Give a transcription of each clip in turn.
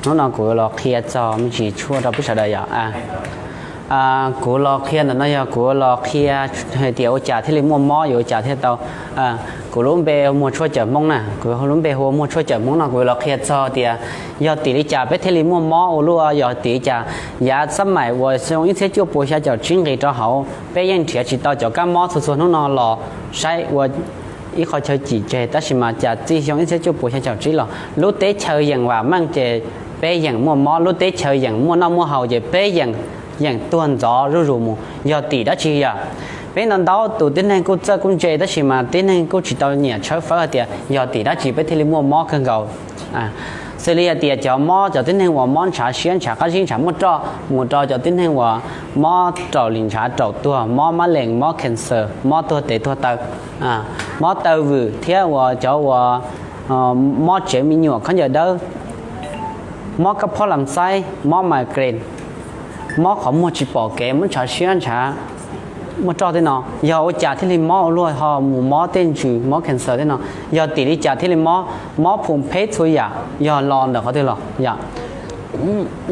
Hnub no kuv los qhia txog me ntsis tshuaj rau peb sawv daws yom. Kuv los qhia ntawm no yog kuv los qhia hais tias ua cas thiaj li muaj mob, yuav ua cas thiaj tau, kuv lub npe muag tshuaj cawm Hmoob na, kuv lub npe hu ua muag tshuaj cawm Hmoob no, kuv yuav los qhia txog tias yog tim li cas peb thiaj li muaj mob ua luaj, yog tim li cas yav xab maim uas xyoo ib txhiab cuaj puas xya caum tsib nqis rau hauv peb yeej nrhiav tsis tau cov kab mob txhua txhua hnub no los saib ua ib qho chaw cim tseg, tab sis mas cas txij xyoo ib txhiab cuaj puas xya caum tsib los lub teb chaws yeem vam meej ces peb yeem muaj mob, lub teb chaws yeem muaj noj muaj haus ces peb yeem, yeem tuag ntxov zuj zus mus, yog tim dab tsi yom? Peb ntau ntau tus tib neeg kuj txawj kuj ntse tab sis mas tib neeg kuj tsis tau nyiam tshawb fawb hais tias yog tim dab tsi peb thiaj li muaj mob kawg nkaus. Xws li hais tias cov mob, cov tib neeg uas mob ntshav siab, ntshav qab zib, ntshav muaj roj, mus rau cov tib neeg uas mob raum lim ntshav raum tuag, mob mab lees, mob cancer, mob tuag tes tuag taw, mob taw vwm thiab uas cov uas mob tsev me nyuam khaub ncaws dawb, mob kab phob lam xaib, mob migraine, mob qhov muag tsis pom kev, mob ntshav siab, ntshav muaj roj tej no, yog ua cas thiaj li mob ua luaj ho mus mob tej ntsws, mob cancer tej no, yog tim li cas thiaj li mob, mob phum pheb txhua yam yog los ntawm qhov twg los yom?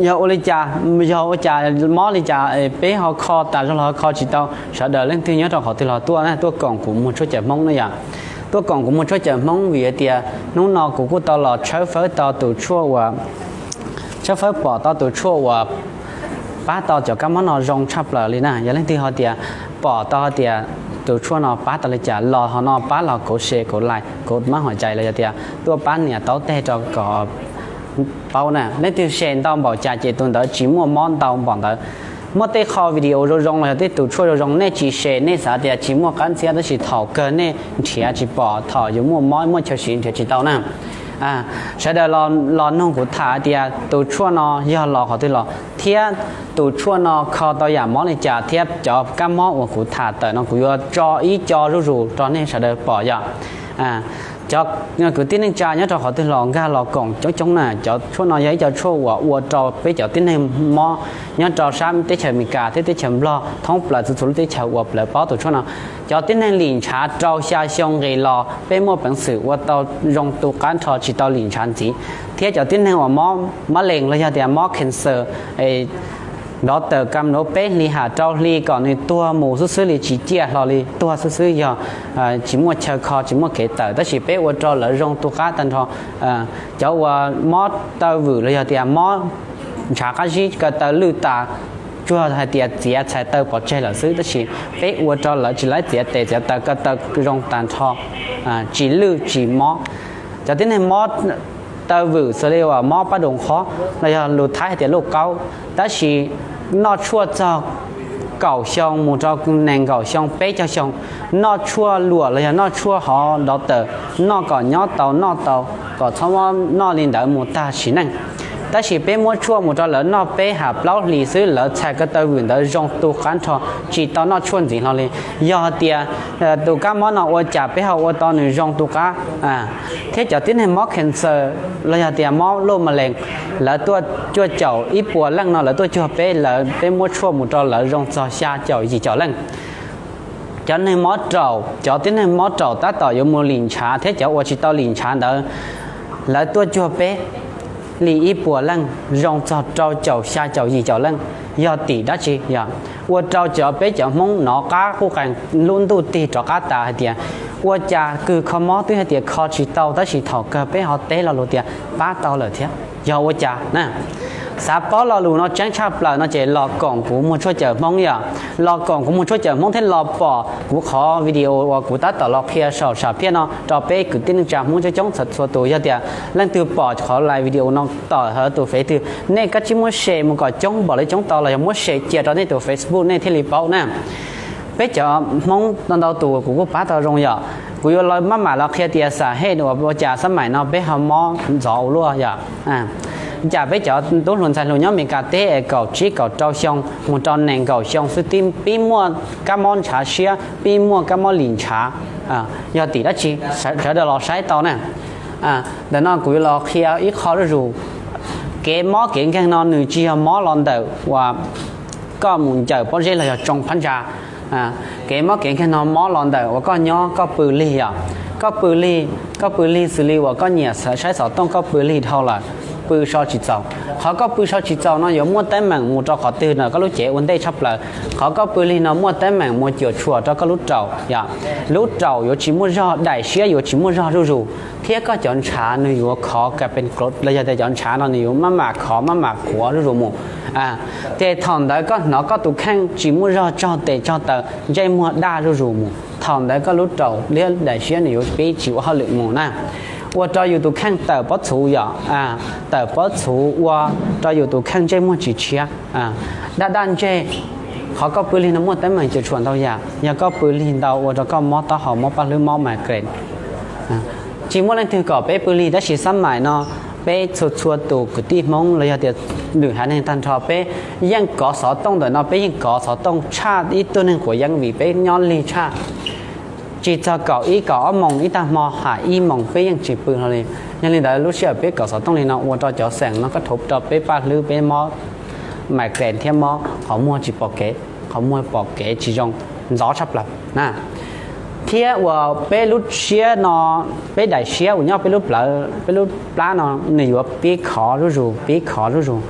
Yog ua li cas, yog ua cas mob li cas peb ho kho tas zog los ho kho tsis tau? Sawv daws leej twg nyob rau qhov twg los tuaj na, tuaj koom kuv muag tshuaj cawm Hmoob na yom. Tuaj koom kuv muag tshuaj cawm Hmoob vim hais tias hnub no kuv kuj tau los tshawb fawb tau tus tshuaj uas, tshawb fawb pom tau tus tshuaj uas pab tau cov kab mob no zoo tshaj plaws li na. Yog leej twg ho tias pom tau hais tias tus tshuaj no pab tau li cas los ho no pab los kuv share kuv like kuv mab hom cai los yog tias tuaj pab nias taub teg rau kom paub na. Leej twg share ntau npaum cas ces tus ntawd tsis muaj mob ntau npaum ntawd. Muaj tej qho video zoo zoo los yog tej tus tshuaj zoo zoo nej tsis share, nej xav tias tsis muaj qab ntxhiab tab sis thaum kawg nej nrhiav tsis pom, thaum yuav muaj mob muaj chaw siv nrhiav tsis tau na. Sawv daws los nug kuv tham hais tias tus tshuaj no yog los qhov twg los thiab tus tshuaj no kho tau yam mob li cas thiab cov kab mob uas kuv tham tawm no kuv yuav tso ib co zuj zus rau nej sawv daws pom yom. Cov kwv tij neej tsa nyob rau qhov twg los nkag los koom coob coob na. Cov tshuaj no yog ib co tshuaj uas ua rau peb cov tib neeg mob nyob rau sab teb chaws Amelikas thiab teb chaws Nplog thoob plaws txhua txhua lub teb chaws uas lawv paub tus tshuaj no. Cov tib neeg lim ntshav rau xya xyoo nqis los peb muaj peev xwm ua tau zoo tu qab nrho tsis tau lim ntshav ntxiv, thiab cov tib neeg uas mob mab lees los yog tias mob cancer, nrov tawm kam nuav peb hlis ham rau hli kom nws tuag mus xwb xwb li, tsis ciaj hlo li, tuag xwb xwb, yog tsis muaj chaw kho tsis muaj kev tawm, tab sis peb ua rau lawv zoo tu qab tag nrho. Cov uas mob taw vwm los yog tias mob ntshav qab zib ko taw lwj tas, tsuas hais tias txiav txhais taw pov tseg lawm xwb, tab sis peb ua rau lawv tsis laib txiav tes txiav taw ko taw zoo tag nrho, tsis lwj tsis mob. Cov tib neeg mob taw vwm xws li uas mob paj dum qhob los yog lus Thaib hais tias luj qaub, tab sis noj tshuaj txog kaum xyoo mus rau nees nkaum xyoo peb caug xyoo, noj tshuaj luam los yog noj tshuaj hov nrov tawm, noj kom nyob tau noj tau, kom txhob noj li ntawd mus tag sim neej. Tab sis peb muab tshuaj mus rau lawv noj peb ham plaub hlis xwb lawv txhais ko taw vwm ntawd zoo tu qab nrho, tsis tau noj tshuaj ntxiv hlo li. Yog tias tus kab mob no ua cas peb ho ua tau nws zoo tu qab, thiab cov tib neeg mob cancer los yog tias mob luj ma lees, lawv tuaj cuaj caum ib puas leej no lawv tuaj cuag peb, lawv peb muab tshuaj mus rau lawv zoo txog xya caum yim caum leej. Cov neeg mob raum, cov tib neeg mob raum tab tom yuav mus lim ntshav thiab cov uas tsis tau lim ntshav ntawd, lawv tuaj cuag peb li ib puas leej zoo txog rau caum xya caum yim caum leej. Yog tim dab tsi? Yog ua rau cov peb cov Hmoob nov qab quj qees lub ntuj tig rov qab tas hais tias ua cas kws kho mob twb hais tias kho tsis tau tab sis thaum kawg peb ho teb lo lus tias pab tau lawm thiab. Yog ua cas na? Xav paub lo lus no tseeb tshaj plaws no ces los koom kuv muag tshuaj cawm Hmoob yom. Los koom kuv muag tshuaj cawm Hmoob thiab los pom kuv qhov video uas kuv tab tom los qhia saum sam phiaj no rau peb kwv tij neej tsa Hmoob coob coob txhua tus. Yog tias leej twg pom qhov live video no tom hauv tus fev twg, nej kav tsij muab share mus kom coob npaum li coob tau los yog muab share cia rau nej tus Facebook nej thiaj li paub na. Peb cov Hmoob ntau tus kuv kuj pab tau zoo yom. Kuv yuav maj mam los qhia tias xam hej uas ua cas xab maim no peb ho mob ntxov ua luaj yom. Cas peb cov tub hluas ntxhais hluas nyob Amelikas teb es kaum tsib kaum rau xyoo mus rau nees nkaum xyoo xwb pib muaj kab mob ntshav siab, pib muaj kab mob lim ntshav, yog tim dab tsi? Sawv daws los saib tau na. Ntawm no kuv yuav los qhia ib qho zuj zus. Kev mob kev nkeeg no nws tsis yog mob los ntawm uas koj mus ncawm pob zeb los yog tsoo phab ntsa. Kev mob kev nkeeg no mob los ntawm uas koj nyob koj pw lig yom. Koj pw lig, koj pw lig xws li uas koj nyiam saib xov tooj koj pw lig dhau lawm, pw so tsis txaus. Qhov koj pw so tsis txaus no yuav muaj teeb meem mus rau qhov twg no koj lub cev ua ntej tshaj plaws. Qhov koj pw lig no muaj teeb meem mus cuam tshuam rau koj lub raum yom. Lub raum yuav tsis muaj zog, daim siab yuav tsis muaj zog zuj zus, thiab koj cov ntshav nws yuav khov ka pes los yog tias cov ntshav no nws yuav maj mam khov maj mam qhuav zuj zus mus. Ces thaum ntawd koj hnov koj tus kheej tsis muaj zog, tsog tes tsog taw, ntsej muag daj zuj zus mus, thaum ntawd koj lub raum thiab daim siab nws yuav pib tsis ua hauj lwm mus na. Ua rau yus tus kheej tawm pob txhuv yom, tawm pob txhuv ua rau yus tus kheej ntsej muag tsis tshiab, daj daj ntseg. Qhov koj pw lig no muaj teeb meem cuam tshuam ntau yam, yog koj pw lig ntau ua rau koj mob taub hau, mob paj hlwb, mob migraine. Tsis muaj leej twg kom peb pw lig, tab sis xab mais no peb txhua txhua tus kwv tij Hmoob los yog tias lwm haiv neeg tag nrho peb yeej kov xov tooj ntawm no, peb yeej kov xov tooj tshaj ib tug neeg quav yeeb vim peb nyob lig tshaj. Tsis txog kaum ib kaum ob moos ib tag hmo, ha ib moos peb yeej tsis pw hlo li. Yog li ntawd lub sij hawm peb kov xov tooj li no ua rau cov xeem no koj thuv rau peb paj hlwb, peb mob migraine thiab mob qhov muag tsis pom kev, qhov muag pom kev tsis zoo, ntxov tshaj plaws na. Thiab uas peb lub siab no, peb daim siab uas nyob peb lub plawv, peb lub plab no nws yuav pib khov zuj zus, pib khov zuj zus,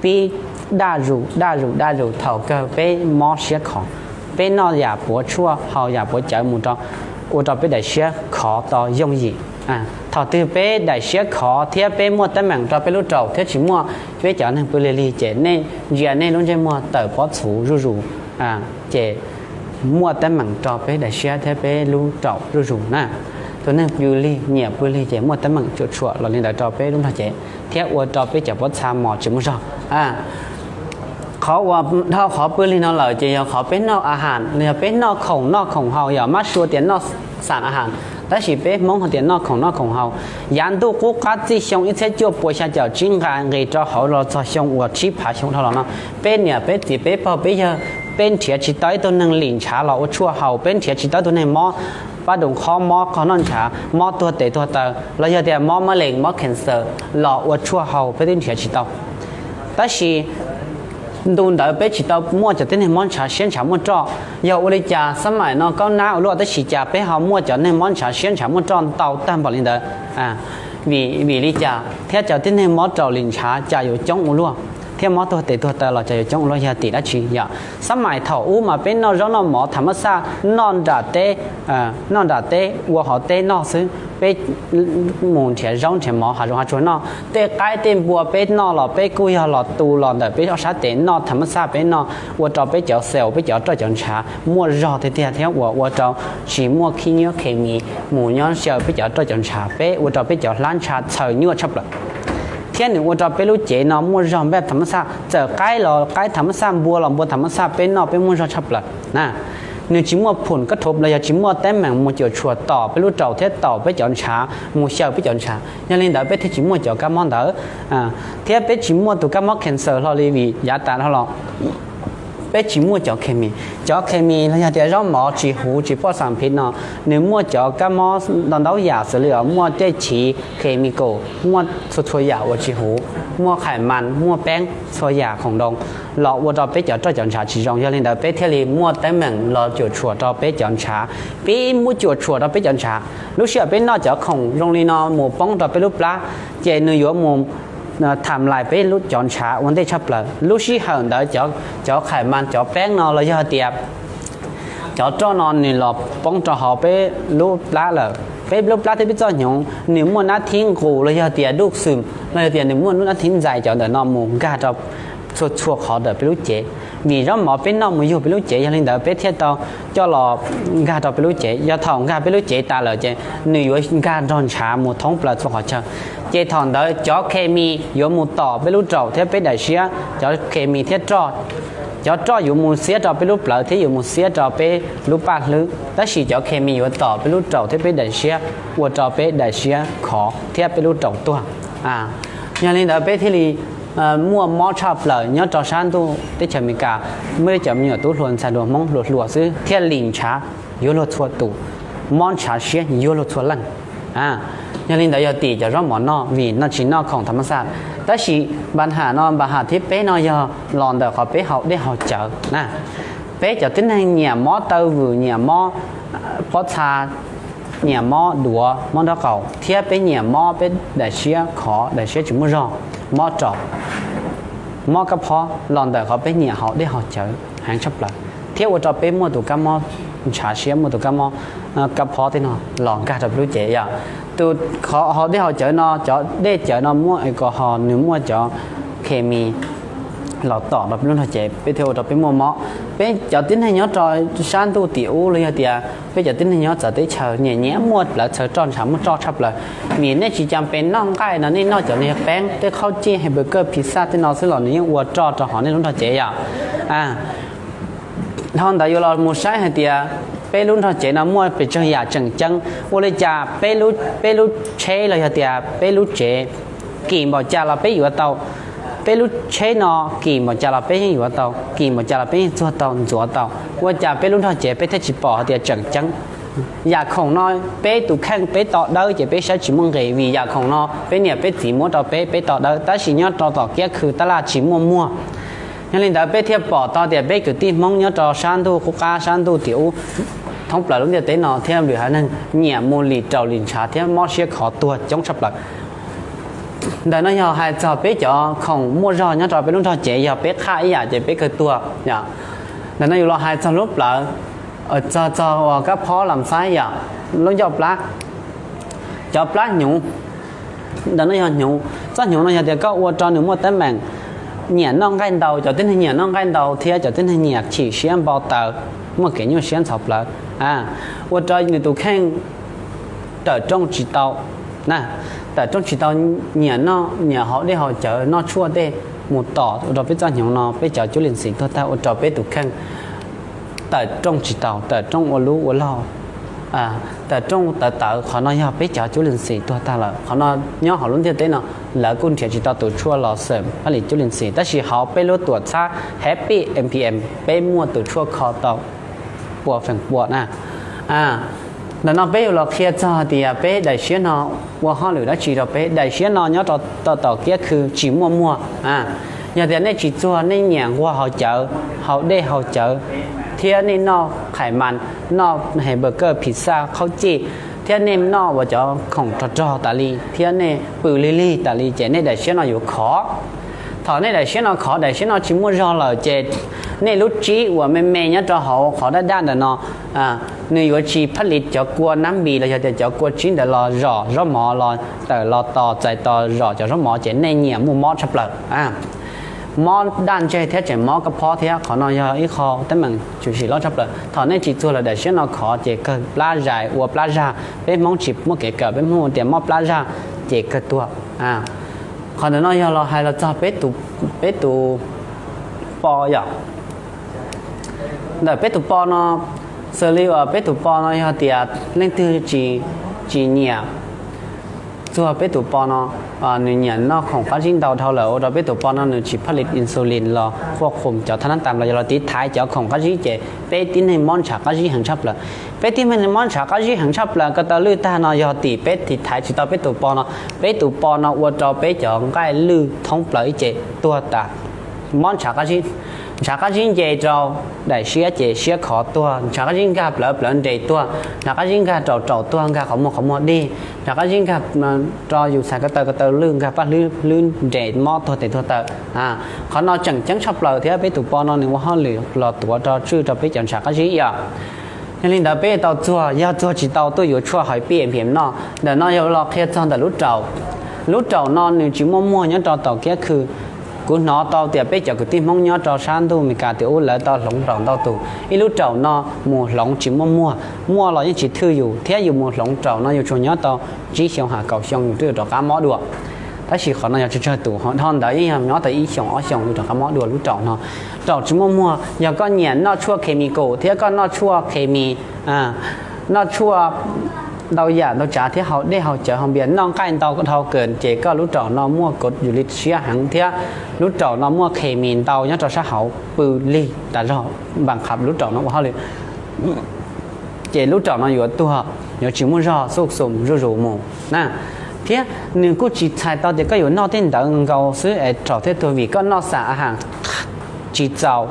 pib daj zus daj zus daj zus thaum kawg peb mob siab khov. Peb noj yam puav tshuaj, haus yam puav cawv mus rau, ua rau peb daim siab khov tau yooj yim. Thaum twg peb daim siab khov thiab peb muaj teeb meem rau peb lub raum thiab tsis muaj, peb cov neeg pw lig lig ces nej ntsia nej lub ntsej muag tawm pob txhuv zuj zus, ces muaj teeb meem rau peb daim siab thiab peb lub raum zuj zus na. Tus neeg pw lig, nyiam pw lig ces muaj teeb meem cuam tshuam los li ntawd rau peb lub nrog cev thiab ua rau peb cov pob txha mos tsis muaj zog. Qhov uas dhau qhov pw lig no lawm ces yog qhov peb noj a has los yog peb noj khoom noj khoom haus, yog mab sua tias noj xam a has, tab sis peb Hmoob hais tias noj khoom noj khoom haus. Yav ntuj qub qab txij xyoo ib txhiab cuaj pua xya caum tsib nqa nqis rau hauv los txog xyoo uas tsib phav xyoo dhau los no, peb niam peb txiv peb pog peb yawg, peb nrhiav tsis tau ib tug neeg lim ntshav los ua tshuaj haus, peb nrhiav tsis tau ib tug neeg mob pab dum qhob, mob qog noj ntshav, mob tuag tes tuag taw los yog tias mob mab lees mob cancer los ua tshuaj haus peb twb nrhiav tsis tau. Tab sis ntu ntawd peb tsis tau muaj cov tib neeg mob ntshav siab ntshav muaj roj. Yog ua li cas xab mais no kaub nab ua luaj tab sis cas peb ho muaj cov neeg mob ntshav siab ntshav muaj roj ntau tag npaum li ntawd? Vim, vim li cas thiab cov tib neeg mob raum lim ntshav cas yuav coob ua luaj, thiab mob tuag tes tuag taw los cas yuav coob ua luaj, yog tim dab tsi yom? Xab mais thaum ub mas peb noj zaub noj mov tham mab xaj, noj nram teb, noj nram teb ua hauv teb noj xwb, peb mus nrhiav zaub nrhiav mov hav zoov hav tsuag noj. Tej qaib tej npua peb noj los peb kuj yog los tu los ntawm peb ob sab tes noj tham mab xaj peb noj, ua rau peb cov xees peb cov roj cov ntshav muaj zog tiag tiag thiab uas ua rau tsis muaj khib nyiab khes mis mus nyob xyaw peb cov roj cov ntshav, peb ua rau peb cov hlab ntsha txhaws nyuaj tshaj plaws. Thiab nws ua rau peb lub cev no muaj zog npaj tham mab xaj, txawm qaib los qaib tham mab xaj, npua los npua tham mab xaj peb noj peb muaj zog tshaj plaws na. Nws tsis muaj phum kab thuv los yog tsis muaj teeb meem mus cuam tshuam tom peb lub raum thiab tom peb cov ntshav mus xyaw peb cov ntshav, yog li ntawd peb thiaj tsis muaj cov kab mob ntawd. Thiab peb tsis muaj tus kab mob cancer hlo li vim yav tas dhau los peb tsis muaj cov khes mis. Cov khes mis los yog tias zaub mov tsis huv tsis poj xam phiv no, nws muaj cov kab mob ntau ntau yam xws li muaj tej chiv khes mis kaum, muaj txhua txhua yam uas tsis huv, muaj khais mas, muaj peeb, txhua yam khoom ntoo los ua rau peb cov roj cov ntshav tsis zoo. Yog li ntawd peb thiaj li muaj teeb meem los cuam tshuam rau peb cov ntshav. Peb muab cuam tshuam rau peb cov ntshav, lub sij hawm peb noj cov khoom zoo li no mus poob rau peb lub plab, ces nws yuav mus tham lais peb lub cov ntshav ua ntej tshaj plaws. Lub sij hawm ntawd cov khais mas cov peeb no los yog tias cov roj no nws los poob rau hauv peb lub plab lawm, peb lub plab thiab peb txoj hnyuv nws muaj nab thib nqus los yog tias duj xwm los yog tias nws muaj lub nab thib ntxais, cov ntawm no mus nkag rau txhua txhua qhov ntawm peb lub cev. Vim zaub mov peb noj mus yug peb lub cev, yog li ntawd peb thiaj tau coj los nkag rau peb lub cev. Yog thaum nkag peb lub cev tas lawm ces nws yuav nkag nrog ntshav mus thoob plaws txhua qhov chaw. Ces thaum ntawd cov khes mis yuav mus tom peb lub raum thiab peb daim siab, cov khes mis thiab roj. Cov roj yuav mus xiab rau peb lub plawv thiab yuav mus xiab rau peb lub paj hlwb, tab sis cov khes mis yuav tom peb lub raum thiab peb daim siab, ua rau peb daim siab khov thiab peb lub raum tuag. Yog li ntawd peb thiaj li muaj mob tshaj plaws nyob rau sab ntuj teb chaws Amelikas, muaj cov me nyuam tub hluas ntxhais hluas Hmoob hluas hluas xwb thiaj lim ntshav yuav luag txhua tus, mob ntshav siab yuav luag txhua leej. Yog li ntawd yog tim cov zaub mov noj vim no tsis noj khoom tham mab xaj. Tab sis npa ham no, npa ham thib peb no yog los ntawm qhov peb haus dej haus cawv na. Peb cov tib neeg nyiam mob taw vwm, nyiam mob pob txha, nyiam mob duav, mob nraub qaum, thiab peb nyiam mob peb daim siab khov, daim siab tsis muaj zog. mob raum, mob kab phob los ntawm qhov peb nyiam haus dej haus cawv heev tshaj plaws, thiab ua rau peb muaj tus kab mob ntshav siab, muaj tus kab mob kab phob tej no los nkag rau peb lub cev yom. Tus qhov haus dej haus cawv no, cov dej cawv no muaj alcohol, nws muaj cov khes mis los tom rau peb lub nrog cev, peb thiaj ua rau peb muaj mob. Peb cov tib neeg nyob rau sab ntuj tim ub los yog tias peb cov tib neeg nyob txawv teb chaws nyiam nyiam muaj plawv txhawv roj, ntshav muaj roj tshaj plaws. Vim nej tsis cam pes noj nqaij no, nej noj cov li peeb, tej qhaub cej, hamburger, pizza tej no xwb los nws yeej ua roj rau hauv nej lub nrog cev yom. Dhau ntawd yuav los mus saib hais tias peb lub nrog cev no muaj pes tsawg yam tseem ceeb. Ua li cas peb lub tsheb los yog tias peb lub tsev kim npaum cas los peb yuav tau, peb lub tsheb no kim npaum cas los peb yeej yuav tau, kim npaum cas los peb yeej txuag tau ntxuav tau. Ua cas peb lub nrog cev peb thiaj tsis pom hais tias tseem ceeb? Yam khoom no peb tus kheej peb to dawb ces peb saib tsis muaj nqis, vim yam khoom no peb niam peb txiv muab rau peb, peb to dawb, tab sis nyob rau tom kiab khw tab laj tsis muaj muag. Yog li ntawd peb thiaj pom tau tias peb kwv tij Hmoob nyob rau sab ntuj qub qab, sab ntuj tim ub, thoob plaws lub ntiaj teb no thiab lwm haiv neeg nyiam mus lim raus lim ntshav thiab mob siab khov tuag coob tshaj plaws. Ntawm no yog hais txog peb cov khoom muaj zog nyob rau peb lub nrog cev, yog peb qhaj ib yam ces peb kawg tuag. Ntawm no yus los hais txog lub plawv, txog txog uas kab phob los xaib yom, lub ncauj plab, cov plab hnyuv. Ntawm no yog hnyuv. Txoj hnyuv no yog tias koj ua rau nws muaj teeb meem nyiam noj nqaij ntau, cov tib neeg nyiam noj nqaij ntau thiab cov tib neeg nyiam chim siab npau taws, muaj kev nyuaj siab ntxhov plawv, ua rau nws tus kheej tawm rooj tsis tau, tawm rooj tsis tau, nyiam noj nyiam haus dej haus cawv, noj tshuaj tej mus tom ua rau peb txoj hnyuv no, peb cov cuab lis xim tuag tag, ua rau peb tus kheej tawm rooj tsis tau, tawm rooj ua lub ua log, tawm rooj tawv tawv. Qhov no yog peb cov cuab lis xim tuag tag lawm. Qhov no nyob hauv lub ntiaj teb no lawv kuj nrhiav tsis tau tus tshuaj los xeem pab lis cuab lis xim, tab sis hauv peb lub tuam txhab Happy M P M peb muaj tus tshuaj kho tau pua feem pua na. Ntawm no peb yuav los qhia txog tias peb daim siab no ua hauj lwm dab tsi rau peb. Daim siab no nyob rau tom kiab khw tsis muaj muag. Yog tias nej tsis txuag, nej nyiam nquag haus cawv, haus dej haus cawv, thiab nej noj qhais mas, noj hamburger, pizza, qhaub cej, thiab nej noj uas cov khoom rog rog tas li, thiab nej pw lig lig tas li, ces nej daim siab no yuav khov. Thaum nej daim siab no khov, daim siab no tsis muaj zog lawm ces nej lub tsib uas me me nyob rau hauv qhov daj daj ntawm no, nws yuav tsis pab lis cov kua nab npis los yog tias cov kua tsib ntawd los zom zaub mov los tawm los tos txais tos zom cov zaub mov, ces nej nyiam muaj mob tshaj plaws. Mob daj ntseg thiab tseem mob kab phob thiab. Qhov no yog ib qho teeb meem tshwm sim loj tshaj plaws. Thaum nej tsis txuag lawm daim siab no khov ces kawg plab zais ua plab zag. Peb Hmoob tsis muaj kev kawm, peb Hmoob tias mob plab zag ces kawg tuag. Qhov ntawm no yog los hais los txog peb tus po yom. Ntawm peb tus po no, xws li uas peb tus po no yog tias leej twg tsis nyiam txuag peb tus po no, nws nyiam noj khoom qab zib ntau dhau lawm ua rau peb tus po no nws tsis pab lis insulin los khuaj qhum cov thaj nab tas los yog los tiv thaiv cov khoom qab zib ces peb tib neeg mob ntshav qab zib heev tshaj plaws. Peb tib neeg mob ntshav qab zib heev tshaj plaws ko taw lwj tag no yog tim peb tiv thaiv tsis tau peb tus po no. Peb tus po no ua rau peb cov nqaij lwj thoob plaws ib ce tuag tas. Mob ntshav qab zib, ntshav qab zib nce rau daim siab ces siab khov tuag, ntshav qab zib nkag plawv, plawv nres tuag, ntshav qab zib nkag raum, raum tuag, nkag qhov muag, qhov muag dig, ntshav qab zib nkag rau yus txhais ko taw, ko taw lwj, nkag paj hlwb, hlwb nres mob tuag tes tuag taw. Qhov no tseem ceeb tshaj plaws thiab peb tus po no nws ua hauj lwm los tuav rau tswj rau peb cov ntshav qab zib yom. Yog li ntawd peb tau txuag, yog txuag tsis tau tuaj yuav tshuaj Happy M P M noj. Ntawm no yog los qhia txog ntawm lub raum. Lub raum no nws tsis muaj muag nyob rau tom kiab khw. Kuv hnov tau tias peb cov kwv tij Hmoob nyob rau sab ntuj Amelikas tim ub lawv tau hloov raum ntau tus. Ib lub raum no mus hloov tsis muaj muag, muaj los yeej tsis thwj yus, thiab yus mus hloov raum no yus tsuas nyob tau tsib xyoo ha kaum xyoo yus twb yuav rov qab mob dua. Tab sis qhov no yog tsawg tsawg tus, dhau ntawd yeej yog nyob tau ib xyoos ob xyoos yus rov qab mob dua lub raum no. Raum tsis muaj muag, yog koj nyiam noj tshuaj khes mis kum thiab koj noj tshuaj khes mis, noj tshuaj ntau yam ntau tsav thiab haus dej haus cawv haus npias noj nqaij ntau dhau kawg ces koj lub raum no muaj kov yus li siab heev thiab lub raum no muaj khes mis ntau nyob rau sab hauv pw lig tas zog npam qham lub raum no ua hauj lwm. Ces lub raum no yuav tuag, yuav tsis muaj zog xuj xum zuj zus mus na. Thiab nws kuj tsis txhais tau tias koj yuav noj tej ntawd nkaus xwb es raum thiaj tuag, vim koj noj xam a has tsis txaus,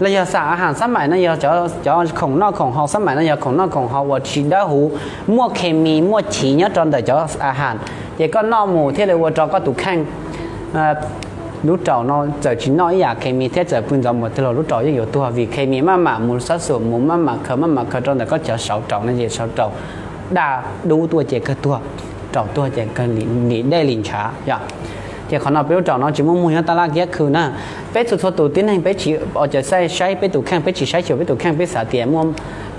los yog xam a has xab maim no yog cov khoom noj khoom haus, xab maim no yog khoom noj khoom haus uas tsis dawb huv, muaj khes mis muaj chiv nyob rau ntawm cov a has, ces koj noj mus thiaj li ua rau koj tus kheej Lub raum no txawm tsis noj ib yam khes mis thiab txawm pw ntxov mus twg los lub raum yeej yuav tuag, vim khes mis maj mam mus xab xum mus, maj mam khaws maj mam khaws rau ntawm koj cov saud raum no ces saud raum daj dub tuaj ces kawg tuag, raum tuag ces kawg lim dej lim ntshav yom. Ces qhov no peb lub raum no tsis muaj muag, nyob tab laj kiab khw na. Peb txhua txhua tus tib neeg peb tsis ua cawv xaij saib peb tus kheej, peb tsis saib xyuas peb tus kheej, peb xav tias muaj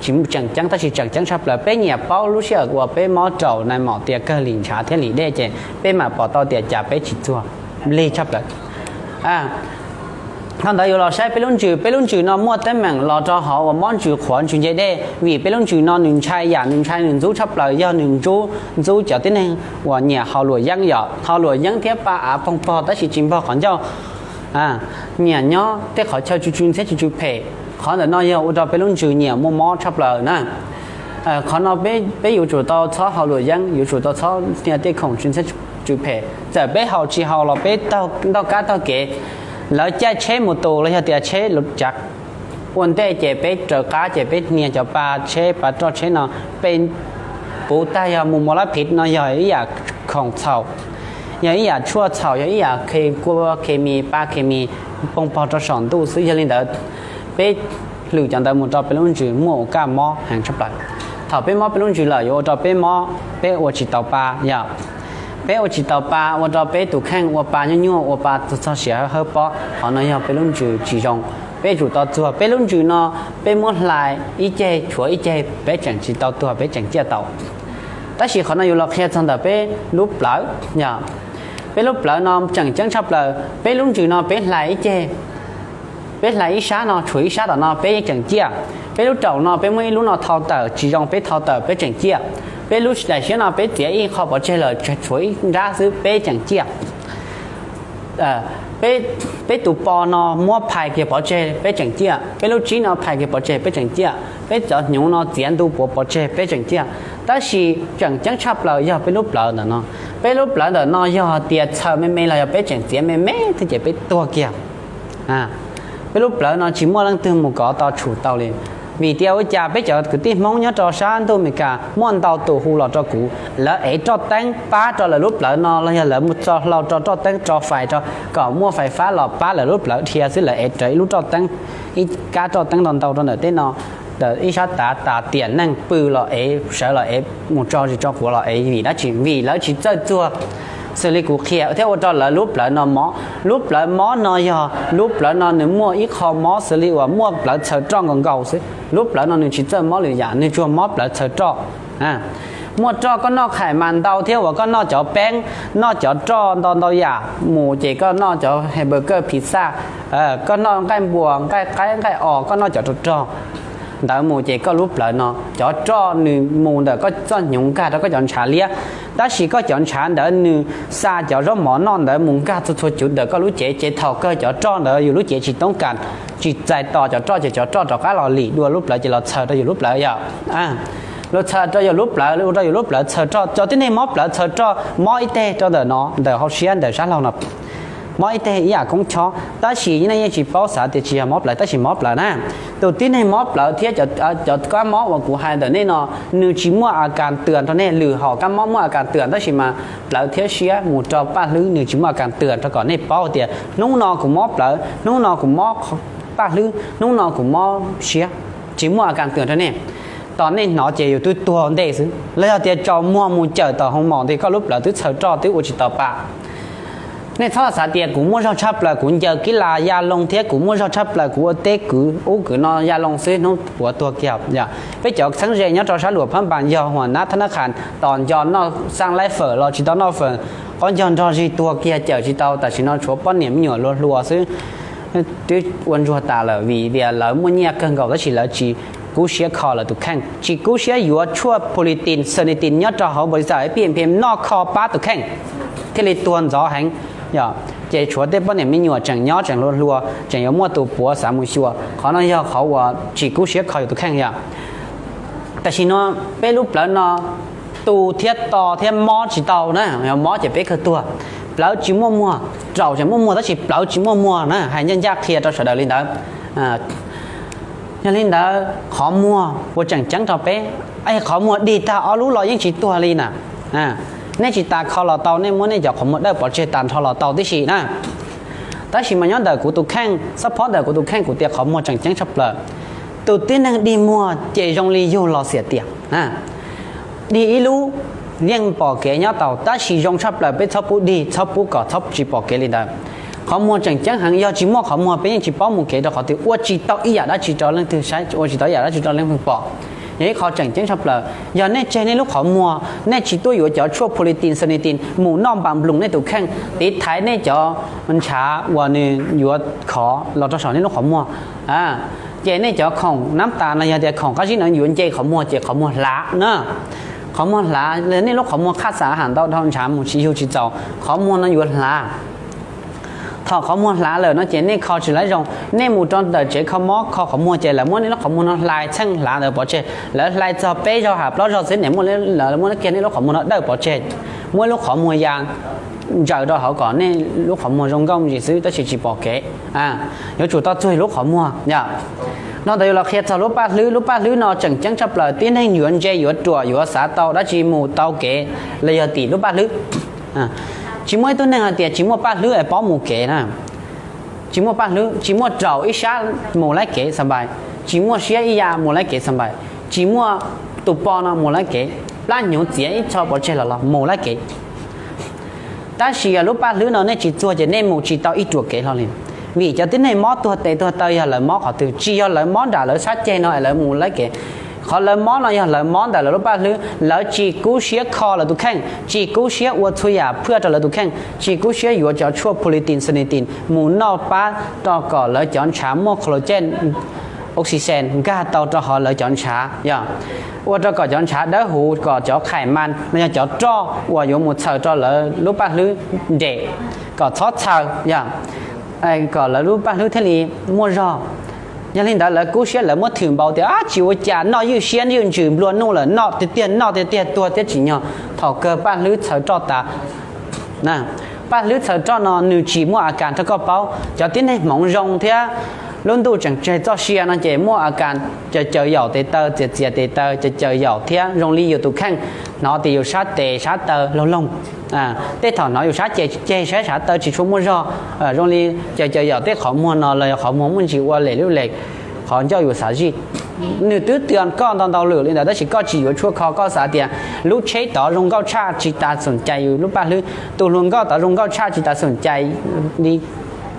tsis tseem ceeb, tab sis tseem ceeb tshaj plaws. Peb nyiam paub lub sij hawm uas peb mob raum nais maum tias kawg lim ntshav thiab lim dej ces peb mam pom tau tias cas peb tsis txuag lig tshaj plaws. Thaum ntawd yuav los saib peb lub ntsws. Peb lub ntsws no muaj teeb meem los rau hauv uas mob ntsws qhuav ntsws nce dej, vim peb lub ntsws no nws ntshai yam, nws ntshai nws ntxub tshaj plaws yog nws ntxub, ntxub cov tib neeg uas nyiam haus luam yeeb yom, haus luam yeeb thiab pa av poog pog tab sis tsis npog qhov ncauj, nyiam nyob tej qhov chaw tsw tsw ntxhiab tsw tsw phem. Qhov ntawm no yog ua rau peb lub ntsws nyiam muaj mob tshaj plaws na. Qhov no peb yuav tsum tau txhob haus luam yeeb, yuav tsum tau txhob nias tej khoom tsw ntxhiab tsw phem. Txawm peb haus tsis haus los peb taug kab taug kev, lawv caij tsheb mus tus los yog tias tsheb cav ua ntej ces peb raws qab ces peb hnia cov pa tsheb pa roj tsheb no, peb puv tag yog mus mos lab phiv no yog ib yam khoom txhaum, yog ib yam tshuaj txhaum, yog ib yam khe kua khe mis pa khe mis poog pog rau saum ntuj xwb. Yog li ntawd peb hlwm cov ntawd mus rau peb lub ntsws muaj ua kaj mob heev tshaj plaws. Thaum peb mob peb lub ntsws lawm yuav ua rau peb mob, peb ua tsis tau pa yom. Peb ua tsis tau pa, ua rau peb tus kheej ua pa nyuaj nyuaj, ua pa txog siav hawb pob. Qhov no yog peb lub ntsws tsis zoo. Peb yuav tsum tau txuag peb lub ntsws no, peb muab hlais ib ceg tshuav ib ceg peb tseem tsis tau tuag, peb tseem ciaj tau. Tab sis qhov no yuav los qhia txog ntawm peb lub plawv yom. Peb lub plawv no tseem ceeb tshaj plaws. Peb lub ntsws no peb hlais ib ceg, peb hlais ib sab no tshuav ib sab tom no peb yeej tseem ciaj. Peb lub raum no peb muab ib lub no thau tawm tsis zoo peb thau tawm peb tseem ciaj. Peb lub daim siab no peb txiav ib qho pov tseg lawm tshuav ib nrab xwb peb tseem ciaj. Peb tus po no muab phais kiag pov tseg peb tseem ciaj, peb lub tsib no phais kiag pov tseg peb tseem ciaj, peb cov hnyuv no txiav ntu puav pov tseg peb tseem ciaj. Tab sis tseem ceeb tshaj plaws yog peb lub plawv ntawm no. Peb lub plawv ntawm no yog tias txhaws me me los yog peb tseem txiav me me thiab ces peb tuag kiag. Peb lub plawv no tsis muaj leej twg mus kov tau tshum tau li. Vim tias ua cas peb cov kwv tij Hmoob nyob rau sab ntuj Amelikas muaj ntau tus hu los rau kuv, lawv ev roj teeb pab rau lawv lub plawv no los yog lawv mus txo hlau rau roj teeb tso fais rau kom muaj fais fab los pab lawv lub plawv dhia xwb, lawv ev rawv ib lub roj teeb, ib kab roj teeb ntau ntau rau ntawm tej no, ntawm ib sab tav tas tiam neej pw los ev sawv los ev mus tso zis tso quav los ev vim dab tsi? Vim lawv tsis txawj txuag xws li kuv qhia thiab ua rau lawv lub plawv no mob. Lub plawv mob no yog lub plawv no nws muaj ib qho mob xws li uas muaj plawv txhaws roj nkaus nkaus xwb. Lub plawv no nws tsis txawj mob lwm yam, nws tsuas mob plawv txhaws roj. Muaj roj koj noj khais mas ntau thiab uas koj noj cov peeb, noj cov roj ntau ntau yam mus ces koj noj cov hamburger pizza, koj noj nqaij npua nqaij qaib nqaij os, koj noj cov rog rog ntawd mus ces koj lub plawv no cov roj nws mus ntawm koj txoj hnyuv nkag rau koj cov ntshav liab. Tab sis koj cov ntshav ntawd nws xa cov zaub mov noj ntawd mus nkag txhua txhua cuv ntawm koj lub cev, ces thaum kawg cov roj ntawd yus lub cev tsis toob kas, tsis txais tos cov roj ces cov roj rov qab los lim dua lub plawv ces los txhaws rau yus lub plawv yom. Los txhaws rau yus lub plawv, ua rau yus lub plawv txhaws roj. Cov tib neeg mob plawv txhaws roj mob ib teg rau ntawm no, ntawm hauv siab ntawm sab laug no mob ib teg ib yam koob chob, tab sis nej yeej tsis paub, xav tias tsis yog mob plawv tab sis mob plawv na. Tus tib neeg mob plawv thiab cov kab mob uas kuv hais ntawm nej no, nws tsis muaj a kas twm rau nej. Lwm hom kab mob muaj a kas twm tab sis mas plawv thiab siab mus rau paj hlwb nws tsis muaj a kas twm rau kom nej paub tias hnub no kuv mob plawv, hnub no kuv mob paj hlwb, hnub no kuv mob siab, tsis muaj a kas twm rau nej. Tos nej hnov ces yus twb tuag ntej xwb, los yog tias tsaus muag mus cawm tom hoo mom ntawd koj lub plawv twb txhaws roj twb ua tsis tau pa. Nej txhob xav tias kuv muaj zog tshaj plaws kuv ncaws kib las ya loo thiab kuv muaj zog tshaj plaws kuv ua teb kwv ub kwv no ya loo xwb hnub puav tuag kiag. Peb cov txheeb ze nyob rau sab luam Phab Npas yog Huam Nab Thab Nab Qhas tos nco noj xaj laib fawm los tsis tau noj fawm, qaub ncaug nrog zig tuag kiag cawm tsis tau, tam sim no tshuav poj niam me nyuam luag hluas xwb twb ua ntsuag tas lawm vim tias lawv muaj nyiaj kawg nkaus tab sis lawv tsis kub siab kho lawv tus kheej, tsis kub siab yuav tshuaj politin xanitin nyob rau hauv npaus li xav pij phem noj kho pab tus kheej thiaj li tuag ntxov heev. Ces tshuav tej poj niam me nyuam tseem nyob tseem hluas hluas tseem yuav muaj tus puav xav mus xyuas, qhov no yog qhov uas tsis kub siab kho yus tus kheej yom. Tam sim no peb lub plawv no tu thiab to thiab mob tsis tau na, mob ces peb kawg tuag. Plawv tsis muaj muag, raum tseem muaj muag tab sis plawv tsis muaj muag na, hais ncaj ncaj qhia rau sawv daws li ntawd. Yog li ntawd qhov muag uas tseem ceeb rau peb, qhov muag dig tag ob lub los yeej tsis tuag li na. Nej tsis tas kho los tau, nej muab nej cov qhov muag dawj pov tseg tas nrho los tau tib si na. Tab sis mas nyob ntawm kuv tus kheej, xab phob ntawm kuv tus kheej kuv tias qhov muag tseem ceeb tshaj plaws. Tus tib neeg dig muag ces zoo li yug los xiam tiam. Dig ib lub yeej pom kev nyob tau, tab sis zoo tshaj plaws peb txhob pub dig, txhob pub kom txhob tsis pom kev li ntawd. Qhov muag tseem ceeb heev, yog tsis muaj qhov muag peb yeej tsis paub mus kev rau qhov twg, ua tsis tau ib yam dab tsi rau leej twg saib, ua tsis tau ib yam dab tsi rau leej twg pom. Yog ib qho tseem ceeb tshaj plaws, yog nej tseg nej lub qhov muag, nej tsis tuaj yuav cov tshuaj phu li tin xo ni tin mus noj npam nploos nej tus kheej, tiv thaiv nej cov ntshav uas nws yuav khov los rau saum nej lub qhov muag, ces nej cov khoom nab tas no yog tias khoom qab zib no yuav nce qhov muag ces qhov muag hlav na. Qhov muag hlav, nej lub qhov muag qhaj xav ham ntau dhau ntshav mus tsis yug tsis txaus, qhov muag no yuav hlav. Thaum qhov muag hlav lawm no ces nej kho tsis laib zoo, nej mus rau ntawm tsev kho mob kho qhov muag ces lawv muab nej lub qhov muag no hlais txheej hlav ntawd pov tseg, lawv hlais txog peb zaug ham plaub zaug xwb niam muaj, lawv muab kiag nej lub qhov muag no dawj pov tseg, muab lub qhov muag ya ntsaws rau hauv kom nej lub qhov muag zoo nkauj ntsis xwb tab sis tsis pom kev. Yuav tsum tau txuag lub qhov muag yom. Dhau ntawd yuav los qhia txog lub paj hlwb. Lub paj hlwb no tseem ceeb tshaj plaws, tib neeg yuav ntse yuav ruam yuav xav tau dab tsi mus tau kev los yog tim lub paj hlwb. Tsis muaj ib tug neeg hais tias tsis muaj paj hlwb es paub mus kev na. Tsis muaj paj hlwb, tsis muaj raum ib sab mus laib kev xa npais, tsis muaj siab ib yam mus laib kev xa npais, tsis muaj tus po no mus laib kev, plab hnyuv txiav ib tsho pov tseg los los mus laib kev. Tab sis yog lub paj hlwb no nej tsis txuag ces nej mus tsis tau ib ruam kev hlo li. Vim cov tib neeg mob tuag tes tuag taw yog lawv mob qhov twg? Tsis yog lawv mob nram lawv sab ceg no es lawv mus laib kev. Qhov lawv mob no yog lawv mob ntawm lawv lub paj hlwb, lawv tsis kub siab kho lawv tus kheej, tsis kub siab ua txhua yam phaj rau lawv tus kheej, tsis kub siab yuav cov tshuaj phu li tin xo ni tin mus noj pab rau kom lawv cov ntshav muaj kho lo cej oxygen nkag tau rau hauv lawv cov ntshav yog ua rau kom cov ntshav dawb huv, kom cov khais mas los yog cov roj uas yuav mus txhaws rau lawv lub paj hlwb nres kom txhob txhaws yog kom lawv lub paj hlwb thiaj li muaj zog. Yog li ntawd lawv kub siab lawv muab thwm npau tias tsis ua cas, noj ywj siab ywj ntsws nplua nuj lawm, noj tiag tiag noj tiag tiag tuag thiab tsim nyog thaum kawg paj hlwb txhaws roj tas. Paj hlwb txhaws roj no nws tsis muaj a kas rau koj paub. Cov tib neeg hmoov zoo thiab lub ntuj tseem tseg txoj sia no ces muaj a kas caws caws yaum tes taw, txias txias tes taw, caws caws yaum thiab zoo li yus tus kheej hnov tias yus sab tes sab taw loog loog. Tej thaum hnov yus sab ceg ceg sab sab taw tsis tshua muaj zog, zoo li caws caws yaum tej qhov muag no los yog qhov muag muaj ntsis ua lem lub lem qhov ncauj yus xav zij. Nws twb txias koj ntau ntau lwm li ntawd tab sis koj tsis yuav tshuaj kho, koj xav tias lub tsheb tod zoo nkauj tshaj tsis tas xoom cai yus lub paj hlwb, tus hluas nkauj tod zoo nkauj tshaj tsis tas xoom cai li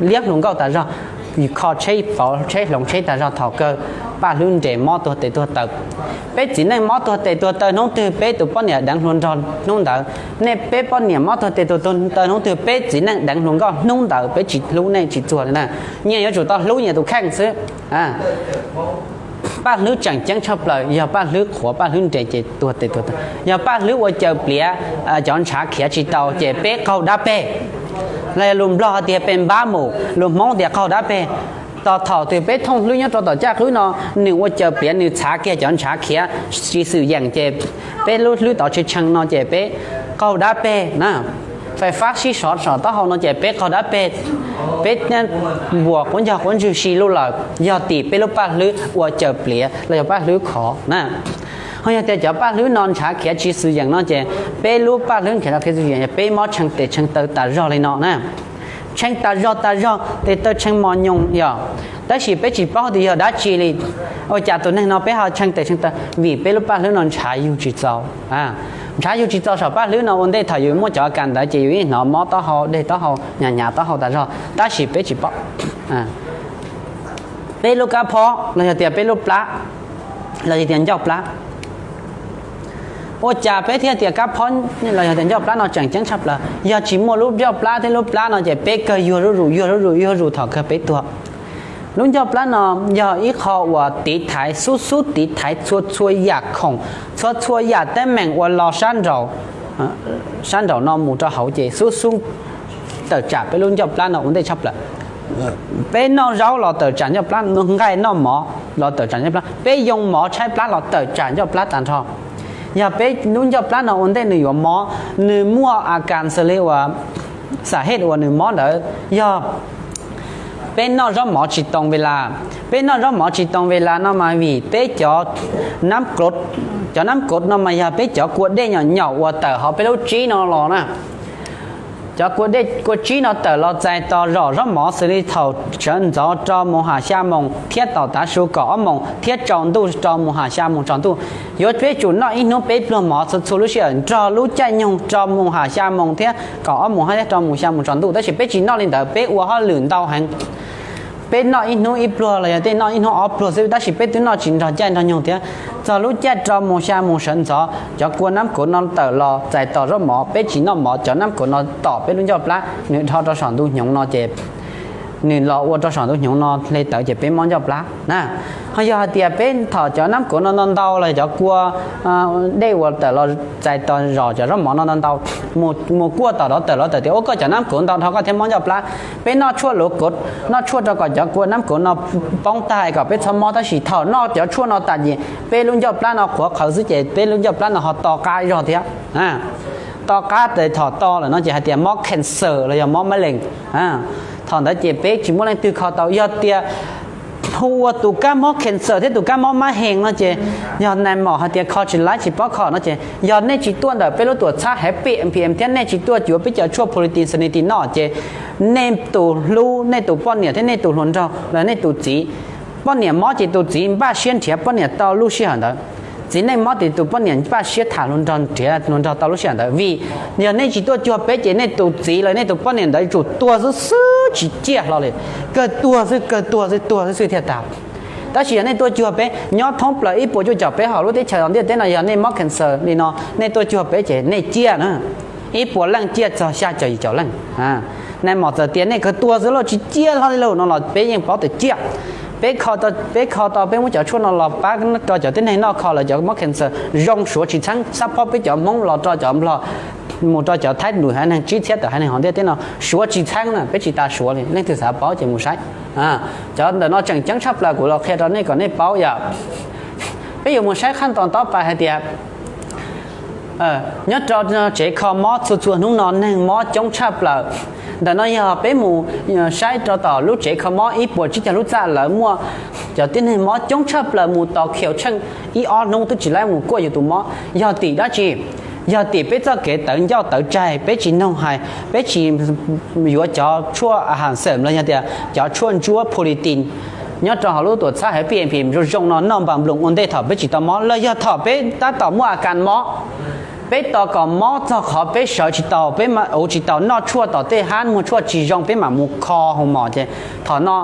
liab hluas nkauj tas zog, kho tsheb pauv tsheb hloov tsheb tas zog thaum kawg paj hlwb nres mob tuag tes tuag taw. Peb txiv neej mob tuag tes tuag taw hnub twg peb tus poj niam deev hluas nraug hnub ntawd. Nej peb poj niam mob tuag tes tuag taw hnub twg peb txiv neej deev hluas nkauj hnub ntawd, peb tsis hlub nej tsis txuag li na. Nyias yuav tsum tau hlub nyias tus kheej xwb. Paj hlwb tseem ceeb tshaj plaws yog paj hlwb qhuav, paj hlwb nres ces tuag tes tuag taw. Yog paj hlwb ua caws pliav, cov ntshav khiav tsis tau ces peb qaug dab peg, los yog lus Nplog hais tias pes npab mus, lus Hmoob tias qaug dab peg. Tos thaum twg peb thooj hlwb nyob rau tom caj qwb no, nws ua caws pliav nws txhav kiag cov ntshav khiav tsis xwm yeem ces peb lub hlwb tod tshee tshee no ces peb qaug dab peg na. Fais fab sib sov saum taub hau no ces peb qaug dab peg, peb npuas quab ncog quab ntswg si lug lawm yog tim peb lub paj hlwb ua caws pliav los yog paj hlwb khov na. Ho yog tias cov paj hlwb no ntshav khiav tsis xwm yeem no ces peb lub paj hlwb ntshav khiav tsis xwm yeem ces peb mob tshee tes tshee taw tas zog li no na. Tshee tas zog tas zog, tes taw tshee mos nyoos yog, tab sis peb tsis paub tias yog dab tsi li. Ua cas tus neeg no peb ho tshee tes tshee taw? Vim peb lub paj hlwb no ntshav yug tsis txaus. Ntshav yug tsis txaus saum paj hlwb no ua ntej thaum yus muaj cov a kas ntawd ces yus yeej hnov mob taub hau, deg taub hau, hnyav hnyav taub hau tas zog, tab sis peb tsis paub. Peb lub kab phob los yog tias peb lub plab los yog tias ncauj plab. Ua cas peb thiaj tias kab phob los yog tias ncauj plab no tseem ceeb tshaj plaws? Yog tsis muaj lub ncauj plab thiab lub plab no ces peb kawg yuag zuj zus yuag zuj zus yuag zuj zus thaum kawg peb tuag. Lub ncauj plab no yog ib qho uas tiv thaiv, xub xub tiv thaiv txhua txhua yam khoom, txhua txhua yam teeb meem uas los sab nraum, sab nraum no mus rau hauv ces xub xub tawm tsam peb lub ncauj plab no ua ntej tshaj plaws. Peb noj zaub los tawm tsam ncauj plab, noj nqaij noj mov los tawm tsam ncauj plab, peb yoo mov tshaib plab los tawm tsam ncauj plab tas nrho. Yog peb lub ncauj plab no ua ntej nws yuav mob, nws muaj a kas xws li uas xam hej uas nws mob ntawd yog Peb noj zaub mov tsis tau ve las. Peb noj zaub mov tsis tau ve las no mas vim peb cov nab kov, cov nab kov no mas yog peb cov kua dej nyaum nyaum uas tawm hauv peb lub tsib no los na. Cov kua dej kua tsib no tawm los txais tos zom zaub mov xws li thaum sawv ntxov rau moos ha xya moos thiab tom tav su kaum ob moos thiab tsaus ntuj rau moos ha xya moos tsaus ntuj. Yuav peb tsum noj ib hnub peb pluag mov txhua txhua lub sij hawm nrog lub caij nyoog rau moos ha xya moos thiab kaum ob moos thiab rau moos xya moos tsaus ntuj, tab sis peb tsis noj li ntawd, peb ua hauj lwm ntau heev. Peb noj ib hnub ib pluag los yog tej noj ib hnub ob pluag xwb, tab sis peb twb noj tsis nrog caij nrog nyoog thiab. Txog lub caij rau moos xya moos sawv ntxov cov kua nab kov no tawm los txais tos zaub mov, peb tsis noj mov, cov nab kov no tom peb lub ncauj plab, nws dhau rau saum ntuj hnyuv no ces nws los ua rau saum ntuj hnyuv no hle tawv ces peb mob ncauj plab na. Ho yog hais tias peb thaum cov nab kov no ntau ntau los cov kua dej uas tawm los txais tos zom cov zaub mov no ntau ntau, mus kuaj tom rov tawm los tawm tias ua koj cov nab kov ntau dhau koj thiaj mob ncauj plab. Peb noj tshuaj luv kov, noj tshuaj rau kom cov kua nab kov no poob tag kom peb txhob mob, tab sis thaum noj cov tshuaj no tas ces peb lub ncauj plab no qhuav qhawv xwb ces peb lub ncauj plab no ho to qab zog thiab. To qab tes thaum to lawm no ces hais tias mob cancer los yog mob mab lees. Thaum ntawd ces peb tsis muaj leej twg kho tau. Yog tias hu ua tus kab mob cancer thiab tus kab mob mab hees no ces yog nais maum hais tias kho tsis laib tsis paub kho no ces yog nej tsis tuaj ntawm peb lub tuam txhab Happy M P M thiab nej tsis tuaj cuav peb cov tshuaj protein sanity no ces nej tus hlub, nej tus poj niam thiab nej tus hluas nraug los nej tus txiv. Poj niam mob ces tus txiv npaj siab nrhiav poj niam tau lub sij hawm ntawd. Txiv neej mob ces tus poj niam npaj siab tham hluas nraug nrhiav hluas nraug tau lub sij hawm ntawd, vim yog nej tsis tuaj cuag peb ces nej tus txiv los nej tus poj niam ntawd yuav tsum tuag xwb xwb tsis ciaj hlo li. Kawg tuag xwb, kawg tuag xwb, tuag xwb xwb thiaj tag. Tab sis yog nej tuaj cuag peb, nyob thoob plaws ib puas cuaj caum peb hauv lub teb chaws ntiaj teb no yog nej mob cancer li no nej tuaj cuag peb ces nej ciaj na. Ib puas leej ciaj txog xya caum yim caum leej. Nais maum txawm tias nej kawg tuag xwb los tsis ciaj hlo li lauj no los peb yeej paub tias ciaj. Peb kho tau, peb kho tau, peb muab cov tshuaj no los pab rau cov tib neeg noj kho lawv cov mob cancer zoo suav tsis txheeb, xab phob peb cov Hmoob los rau cov Nplog, mus rau cov Thaib lus haiv neeg tsib txhiab tawm haiv neeg hauv ntiaj teb no suav tsis txheeb na, peb tsis tas suav li. Leej twg xav paub ces mus saib. Cov ntawm no tseem ceeb tshaj plaws kuv los qhia rau nej kom nej paub yom. Peb yuav mus saib qhab tos tob pais hais tias nyob rau tsev kho mob txhua txhua hnub no neeg mob coob tshaj plaws. Ntawm no yog peb mus saib rau tom lub tsev kho mob ib puas tsib caug lub txaj lawv muaj cov tib neeg mob coob tshaj plaws mus tos khiaus tsheej ib ob hnub twb tsis laib mus kuaj yus tus mob. Yog tim dab tsi? Yog tim peb txoj kev tawv ncauj tawv tsaig, peb tsis noog hais, peb tsis yuav cov tshuaj a has xawm los yog tias cov tshuaj ntsuab protein nyob rau hauv lub tuam txhab Happy M P M zoo zoo no noj npam nploos ua ntej thaum peb tsis tau mob los yog thaum peb tab tom muaj a kas mob. Peb tos kom mob txog qhov peb sawv tsis tau, peb uv tsis tau, noj tshuaj tom tej hab muag tshuaj tsis zoo peb mam mus kho hoo mom ces thaum no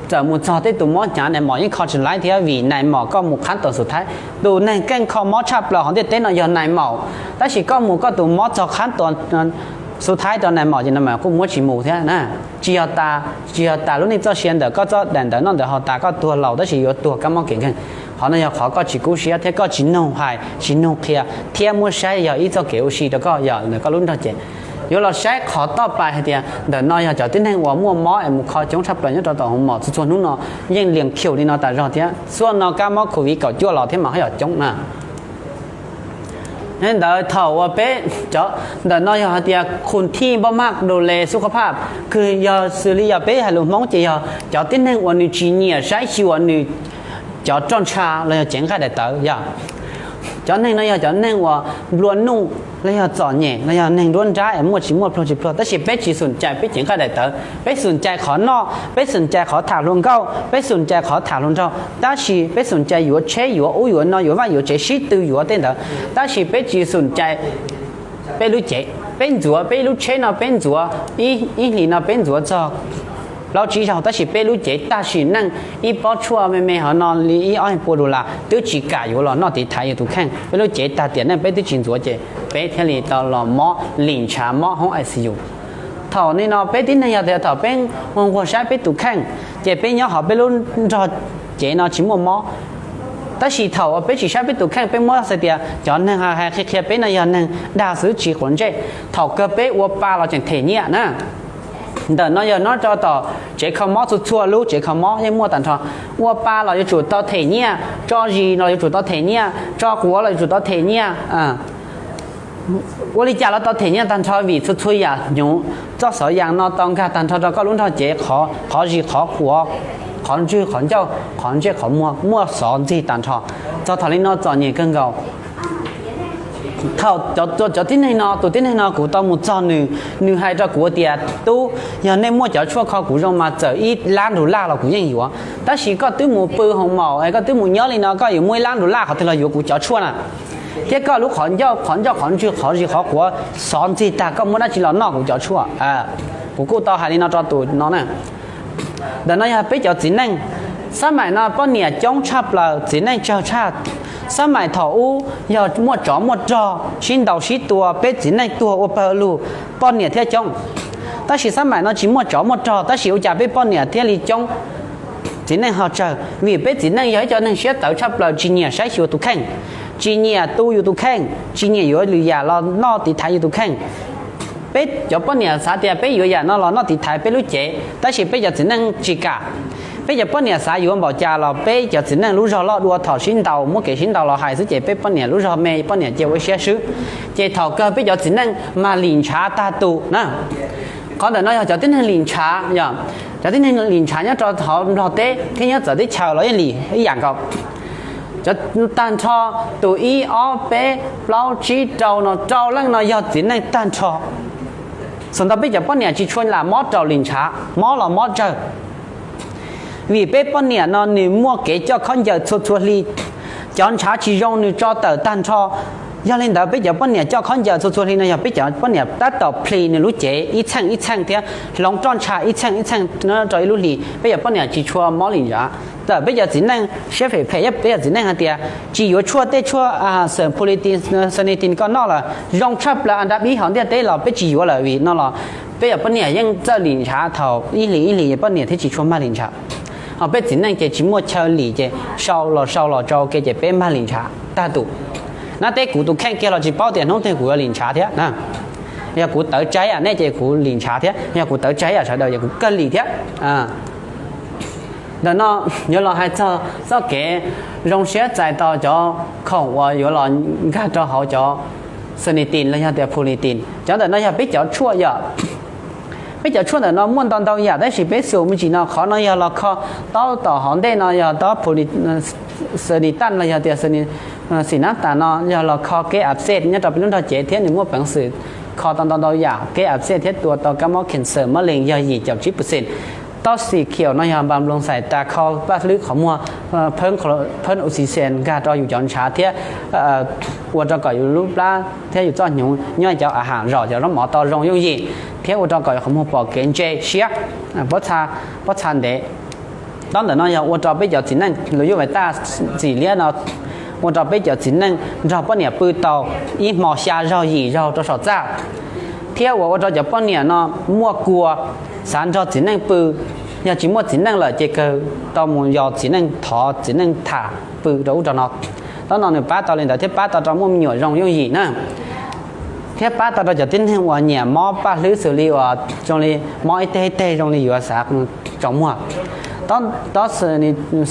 txawm mus txog tej tus mob hnyav nais maum yeej kho tsis laib thiab vim nais maum koj mus qhab tos xus thaib. Tus neeg keej kho mob tshaj plaws hauv ntiaj teb no yog nais maum, tab sis koj mus koj tus mob txog qhab tos xus thaib rau nais maum ces nais maum kuj muab tsis mus thiab na. Tsis yog tas, tsis yog tas lub neej txoj sia ntawm koj txoj daim ntawv noj ntawv haus tas koj tuag laus tab sis yuav tuag kab mob kev nkeeg. Qhov no yog qhov koj tsis kub siab thiab koj tsis noog hais tsis noog qhia thiab muab saib yog ib txoj kev ua si rau koj yog ntawm koj lub nrog cev. Yuav los saib qhov toj pais hais tias ntawm no yog cov tib neeg uas muaj mob es mus kho coob tshaj plaws nyob rau tom hoo mom txhua txhua hnub no yeej lias khium li no tas zog thiab xuaj no kab mob covid kaum cuaj los thiab mas haj yam coob na. Ntawd thaum uas peb, ntawm no yog hais tias khun thij npoj maj du le xub qhov phaj, kws yog xws li yog peb hais lus Hmoob ces yog cov tib neeg uas nws tsis nyiam saib xyuas nws cov roj ntsha los yog cev nqaij daim tawv yog. Cov neeg no yog cov neeg uas nplua nuj los yog txom nyem los yog neeg nruab nrab es muaj tsis muaj pluag tsis pluag, tab sis peb tsis xum cai peb cev nqaij daim tawv, peb xum cai qhov noj, peb xum cai qhov tham hluas nkauj, peb xum cai qhov tham hluas nraug, tab sis peb xum cai yuav tsheb yuav ub yuav no yuav vaj yuav tsev sib tw yuav tej ntawd, tab sis peb tsis xum cai peb lub cev. Peb ntxuav peb lub tsheb no peb ntxuav ib hlis no peb ntxuav txog plaub tsib zaug, tab sis peb lub cev tag sim neej ib pob tshuaj me me hov no li ib ob pua dollar twb tsis kam yuav los noj tiv thaiv yus tus kheej. Peb lub cev tag tiam neej peb twb tsis ntxuav ces peb thiaj li tau los mob lim ntshav mob hoob I C U. Thaum no peb tib neeg yog tias thaum peb nquag saib peb tus kheej ces peb nyob hauv peb lub nrog cev no tsis muaj mob. Tab sis thaum uas peb tsis saib peb tus kheej peb muab xav tias cov neeg hais qhia qhia peb no yog neeg dag xwb tsis quav ntsej, thaum kawg peb ua pa los tseem them nyiaj na. Ntawm no yog nyob rau tom tsev kho mob txhua txhua lub tsev kho mob yeej muaj tag nrho. Ua pa los yuav tsum tau them nyiaj, tso zis los yuav tsum tau them nyiaj, tso quav los yuav tsum tau them nyiaj. Ua li cas los tau them nyiaj tag nrho vim txhua txhua yam hnyuv txoj xov yas no tau nkag tag nrho rau koj lub nrog cev, qhov zis qhov quav, qhov ntswg qhov ncauj, qhov ntsej qhov muag muaj xov ntxig tag nrho. Txog thaum li no txom nyem kawg nkaus. Thaum cov tib neeg no, tus tib neeg no kuv tau mus txog nws, nws hais rau kuv tias, tub, yog nej muaj cov tshuaj kho kuv zoo mas txawm ib lab nrus laj los kuv yeej yuav, tab sis koj twb mus pw hoo maum es koj twb mus nyob li no koj yuav muaj ib lab nrus laj qhov twg los yuav kuv cov tshuaj na. Thiab koj lub qhov ncauj qhov ncauj qhov ntswg qhov zis qhov quav xov ntxig tag koj muab dab tsi los noj kuv cov tshuaj? Kuv kuj tau hais li no rau tus no na. Ntawm no yog peb cov txiv neej. Xab maim no poj niam coob tshaj plaws txiv neej tsawg tshaj. Xab maim thaum ub yog muaj tsov muaj rog sib ntaus sib tua peb txiv neej tuag ua pawg lug, poj niam thiab coob. Tab sis xab maim no tsis muaj tsov muaj rog tab sis ua cas peb poj niam thiaj li coob, txiv neej ho tsawg? Vim peb txiv neej yog ib cov neeg siab tawv tshaj plaws tsis nyiam saib xyuas tus kheej, tsis nyiam tu yus tus kheej, tsis nyiam yuav lwm yam los noj tiv thaiv yus tus kheej. Peb cov poj niam xav tias peb yuav yam no los noj tiv thaiv peb lub cev tab sis peb cov txiv neej tsis kam. Peb cov poj niam xav yuav npaum cas los peb cov txiv neej lub zog loj dua thaum sib ntaus muab kev sib ntaus los hais xwb ces peb poj niam lub zog me poj niam cia ua siab swb. Ces thaum kawg peb cov txiv neej mag lim ntshav tag tus na. Qhov ntawm no yog cov tib neeg lim ntshav, yog cov tib neeg lim ntshav nyob rau hauv Nplog teb thiab nyob txawv teb chaws los yeej lim ib yam nkaus. Cov tag nrho tus ib ob peb plaub tsib rau no rau leej no yog txiv neej tag nrho. Xam ntau peb cov poj niam tsis tshua lam mob raum lim ntshav, mob los mob tsawg. Vim peb poj niam no nws muaj kev coj khaub ncaws txhua txhua hli, cov ntshav tsis zoo nws tso tawm tag nrho. Yog li ntawd peb cov poj niam coj khaub ncaws txhua txhua hli no yog peb cov poj niam tab tom plhis nws lub cev ib txheej ib txheej thiab hloov roj ntsha ib txheej ib txheej rau ib lub hlis. Peb cov poj niam tsis tshua mob lim ntshav. Tawm peb cov txiv neej siab phem phem, peb cov txiv neej hais tias tsis yuav tshuaj tej tshuaj xav phu li ti, xav ni ti koj noj lawm zoo tshaj plaws a dab ib hauv ntiaj teb los peb tsis yuav lawm vim no los peb cov poj niam yeej txawj lim ntshav thaum ib hlis ib hlis poj niam thiab tsis tshua mag lim ntshav. Ho peb txiv neej ces tsis muaj chaw lim ces sau los sau los tso ke ces peb mag lim ntshav tag tus. Nab teb kuv tus kheej kiag los tsis paub tias hnub twg kuv yuav lim ntshav thiab na. Yog kuv tawv tsawg yam nej ces kuv lim ntshav thiab, yog kuv tawv tsawg yam sawv daws ces kuv kawg lim thiab. Ntawm no yuav los hais txog txoj kev zoo siab txais tau cov khoom uas yuav los nkag rau hauv cov xav ni ti los yog tias phu li ti. Cov ntawm no yog peb cov tshuaj yom. Peb cov tshuaj ntawm no muaj ntau ntau yam tab sis peb xum me ntsis no qhov no yog los kho taub tom hauv ntej no yog taub xav ni taj los yog tias xav ni, xim nab tas no yog los kho kev ab xej nyob rau peb lub nrog cev thiab nws muaj peev xwm kho tau ntau ntau yam kev ab xej thiab tua tau kab mob cancer mob lees yog yim caum tsib percent. Taub xim khiaum no yog npas nploos xais tas kho paj hlwb qhov muag, phab oxygen nkag rau yus cov ntshav thiab ua rau kom yus lub plab thiab yus txoj hnyuv nyob cov a ham zom cov zaub mov tau zoo yooj yim thiab ua rau kom yus qhov muag pom kev ntse siab, pob txha ntev. Taub ntawm no yog ua rau peb cov txiv neej lus yuj vais taj txim liab no, ua rau peb cov txiv neej nrog poj niam pw tau ib hmo xya zaug yim zaug rau saum txaj, thiab uas ua rau cov poj niam no muaj kua xav nrog txiv neej pw, yog tsis muaj txiv neej lawm ces kawg tau mus yos txiv neej thov txiv neej tham pw rau ub rau no. Taub no nws pab tau li ntawd thiab pab tau rau muaj me nyuam zoo yooj yim na. Thiab pab tau rau cov tib neeg uas nyiam mob paj hlwb xws li uas zoo li mob ib teg ib teg zoo li yuav xav tsaus muag. Taub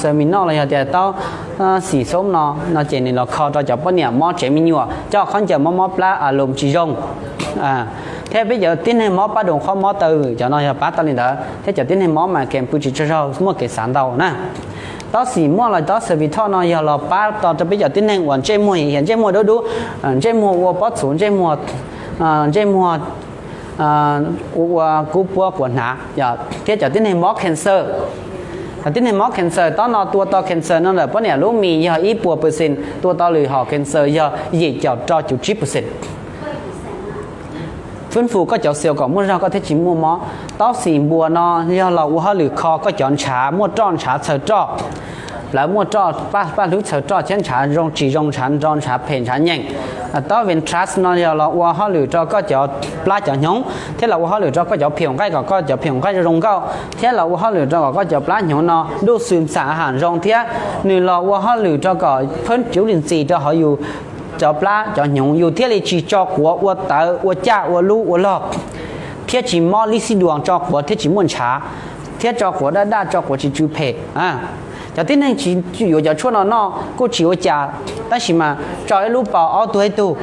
xav mi noj los yog tias taub xim xoob no, no ces nws los kho rau cov poj niam mob tsev me nyuam coj khaub ncaws mob mob plab a lus tsis zoo. Thiab peb cov tib neeg mob paj doos qhob mob taw vwm cov no yog pab tau li ntawd thiab cov tib neeg mob mas kev pw tsis tsaug zog muaj kev xav ntau na. Taub xim muaj los taub xav vi thoj no yog los pab tau rau peb cov tib neeg uas ntsej muag yam ntsej muag dub dub, ntsej muag ua pob txhuv, ntsej muag, ntsej muag ua kub puab kuav hnav, thiab cov tib neeg mob cancer. Cov tib neeg mob cancer taub no tua tau cancer no lawm poj niam lub mis yog ib puas percent, tua tau lwm hom cancer yog yim caum rau cuv tsib percent. Fwb fus koj cov xi kom muaj zog koj thiaj tsis muaj mob. Taub xim npua no yog los ua hauj lwm kho koj cov ntshav muaj roj ntshav txhaws roj, plawv muaj roj, paj hlwb txhaws roj thiab ntshav zoo tsis zoo, ntshav nro, ntshav phem, ntshav nyeem. Taub ventras no yog los ua hauj lwm rau koj cov plab cov hnyuv thiab los ua hauj lwm rau koj cov phium nqaij kom koj cov phium nqaij zoo nkauj thiab los ua hauj lwm rau kom koj cov plab hnyuv no ntuj xwm xam ham zoo thiab nws los ua hauj lwm rau kom phab cuv li ntxis rau hauv yus cov plab cov hnyuv yus thiaj li tsis tso quav ua tawv ua caj ua lub ua log thiab tsis mob lib xib duas tso quav thiab tsis muaj ntshav thiab tso quav daj daj tso quav tsis tsw phem. Cov tib neeg tsis yuav cov tshuaj no noj kuj tsis ua cas, tab sis mas tso ib lub paus ob tug ib tug,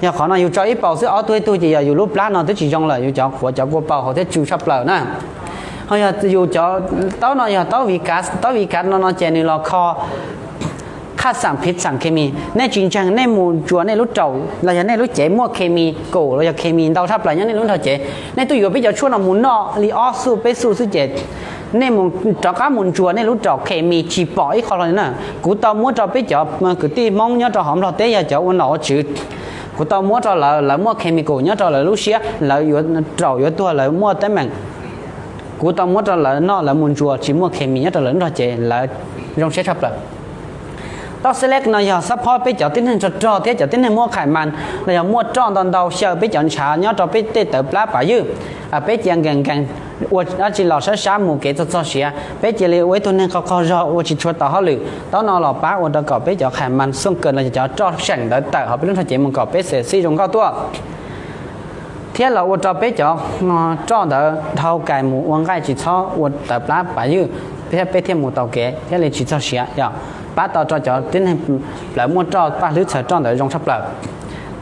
Yog qhov no yus tso ib paus xwb ob tug ib tug ces yog yus lub plab no twb tsis zoo lawm, yus cov quav cov kua paus hauv thiab tsw tshaj plaws na. Ho yog yus cov taub no yog taub vi kav, taub vi kav no no ces nws los kho qhaj xam phiv xam khes mis. Nej tsis ntseeg nej mus ntsuas nej lub raum los yog nej lub cev muaj khes mis kaum los yog khes mis ntau tshaj plaws nyob nej lub nrog cev. Nej twb yuav peb cov tshuaj no mus noj li ob xuj peb xuj xwb ces nej mus rov qab mus ntsuas nej lub raum khes mis tsis pom ib qho hlo li na. Kuv tau muab rau peb cov kwv tij Hmoob nyob rau hauv Nplog teb yog cov ua nom ua tswv, kuv tau muab rau lawv, lawv muaj khes mis kaum nyob rau lawv lub siab, lawv yuav raum yuav tuag lawv muaj teeb meem. Kuv tau muab rau lawv noj lawv mus ntsuas tsis muaj khes mis nyob rau lawv lub nrog cev lawv zoo siab tshaj plaws. Taub xeb leb no yog xab phob peb cov tib neeg rog rog thiab cov tib neeg muaj khais mas los yog muaj roj ntau ntau xyaw peb cov ntshav nyob rau peb tej tawv plab pav ywj. Peb cia nkees nkees ua dab tsi los sab sab mus kev txog txog siav, peb cia li ua ib tug neeg qaug qaug zog ua tsis tshua tau hauj lwm. Taub no los pab ua rau kom peb cov khais mas xooj kaws los yog cov roj seem ntawd tawm hauv peb lub nrog cev mus kom peb xes xij zoo nkauj tuaj, thiab los ua rau peb cov roj ntawd dhau kais mus ua nqaij tsis txhob ua tawv plab pav ywj, thiab peb thiaj mus tau kev thiaj li tsis txog siav yog pab tau rau cov tib neeg plawv muaj roj paj hlwb txhawv roj ntawd zoo tshaj plaws.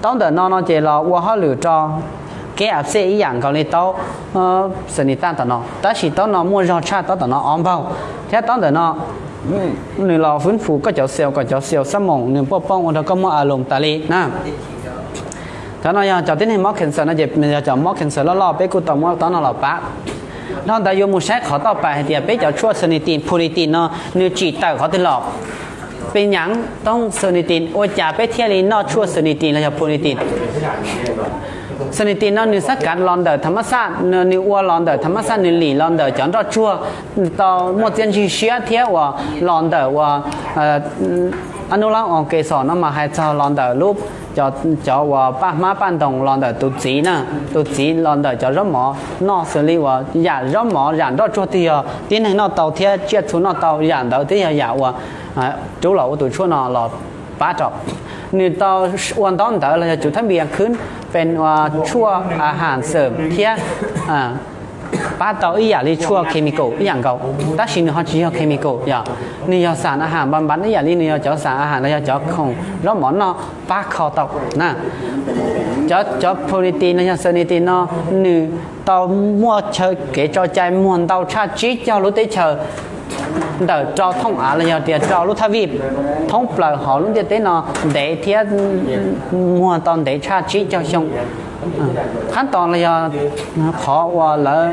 Taub ntawm no no ces los ua hauj lwm rau kev av xej ib yam nkaus li taub xas nis taj tom no, tab sis taub no muaj zog tshaj taub tom no ob npaug, thiab taub ntawm no nws los fwb fus koj cov xaus kom cov xaus xab moos nws poj poob ua rau koj muaj a loos tas li na. Cov no yog cov tib neeg mob cancer no ces yog cov mob cancer loj loj peb kuj tau muab taub no los pab. Dhau ntawd yuav mus saib qhov toj pais hais tias peb cov tshuaj xas nis tis phus nis tis no nws tsim tawm qhov twg los, pes nyaav toob xas nis tis ua cas peb thiaj li noj tshuaj xas nis tis los yog phus nis tis. Xas nis tis no nws xab kav los ntawm tham mab xaj, nws ua los ntawm tham mab xaj, nws lim los ntawm cov nroj tsuag tau muaj txiaj ntsig siab thiab uas los ntawm uas a nub lab os kev xom no mas hais txog los ntawm lub, cov uas paj hmab paj ntoos los ntawm tus txiv na, tus txiv los ntawm cov zaub mov noj xws li uas yam zaub mov yam nroj tsuag twg yog tib neeg noj tau thiab tsiaj txhu noj tau yam ntawd twb yog yam uas rub los ua tus tshuaj no los pab rau. Nws tau ua ntaub ntawv los yog cuv thab npias khwb pes ua tshuaj a has xawm thiab pab tau ib yam li tshuaj chemical ib yam nkaus, tab sis nws ho tsis yog chemical yog nws yog xam a has npa npav ib yam li nws yog cov xam a has los yog cov khoom zaub mov noj pab kho tau na. Cov protein los yog xas nis tis no nws tau muaj chaw kev tso cai muag ntau tshaj tsib caug lub teb chaws ntawm rau thooj av los yog tias rau lub thaj vij thoob plaws hauv lub ntiaj teb no ntev thiab muag tau ntev tshaj tsib caug xyoo. Qhab tos los yog qhov uas lawv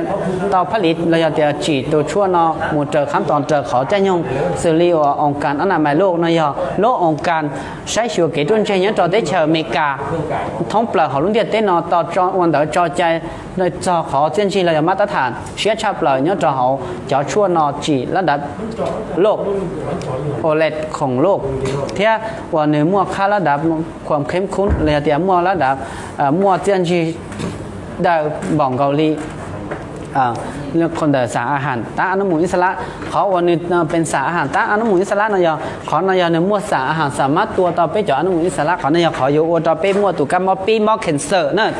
tau phab liv los yog tias tsim tus tshuaj no mus raws qhab tos raws qhov caij nyoog xws li uas oos kas ob nam mais luj no yog lub oos kas saib xyuas kev ruaj ntseg nyob rau teb chaws Amelikas thoob plaws hauv lub ntiaj teb no tau ua ntawv tso cai txog qhov txiaj ntsig los yog mab tab tham siab tshaj plaws nyob rau hauv cov tshuaj no tsim lab dav loj, o le khoom loj, thiab uas nws muaj qhab lab dav khuam khem khub los yog tias muaj lab dav muaj txiaj ntsig daw npaum nkaus li ntawm xam a has tab ab nub mus ib xa lab. Qhov uas nws pes xam a has tab ab nub mus ib xa lab no yog qhov no yog nws muaj xam a has xam mab tua tau peb cov ab nub mus ib xa lab. Qhov no yog qhov yuav ua rau peb muaj tus kab mob pib mob cancer na.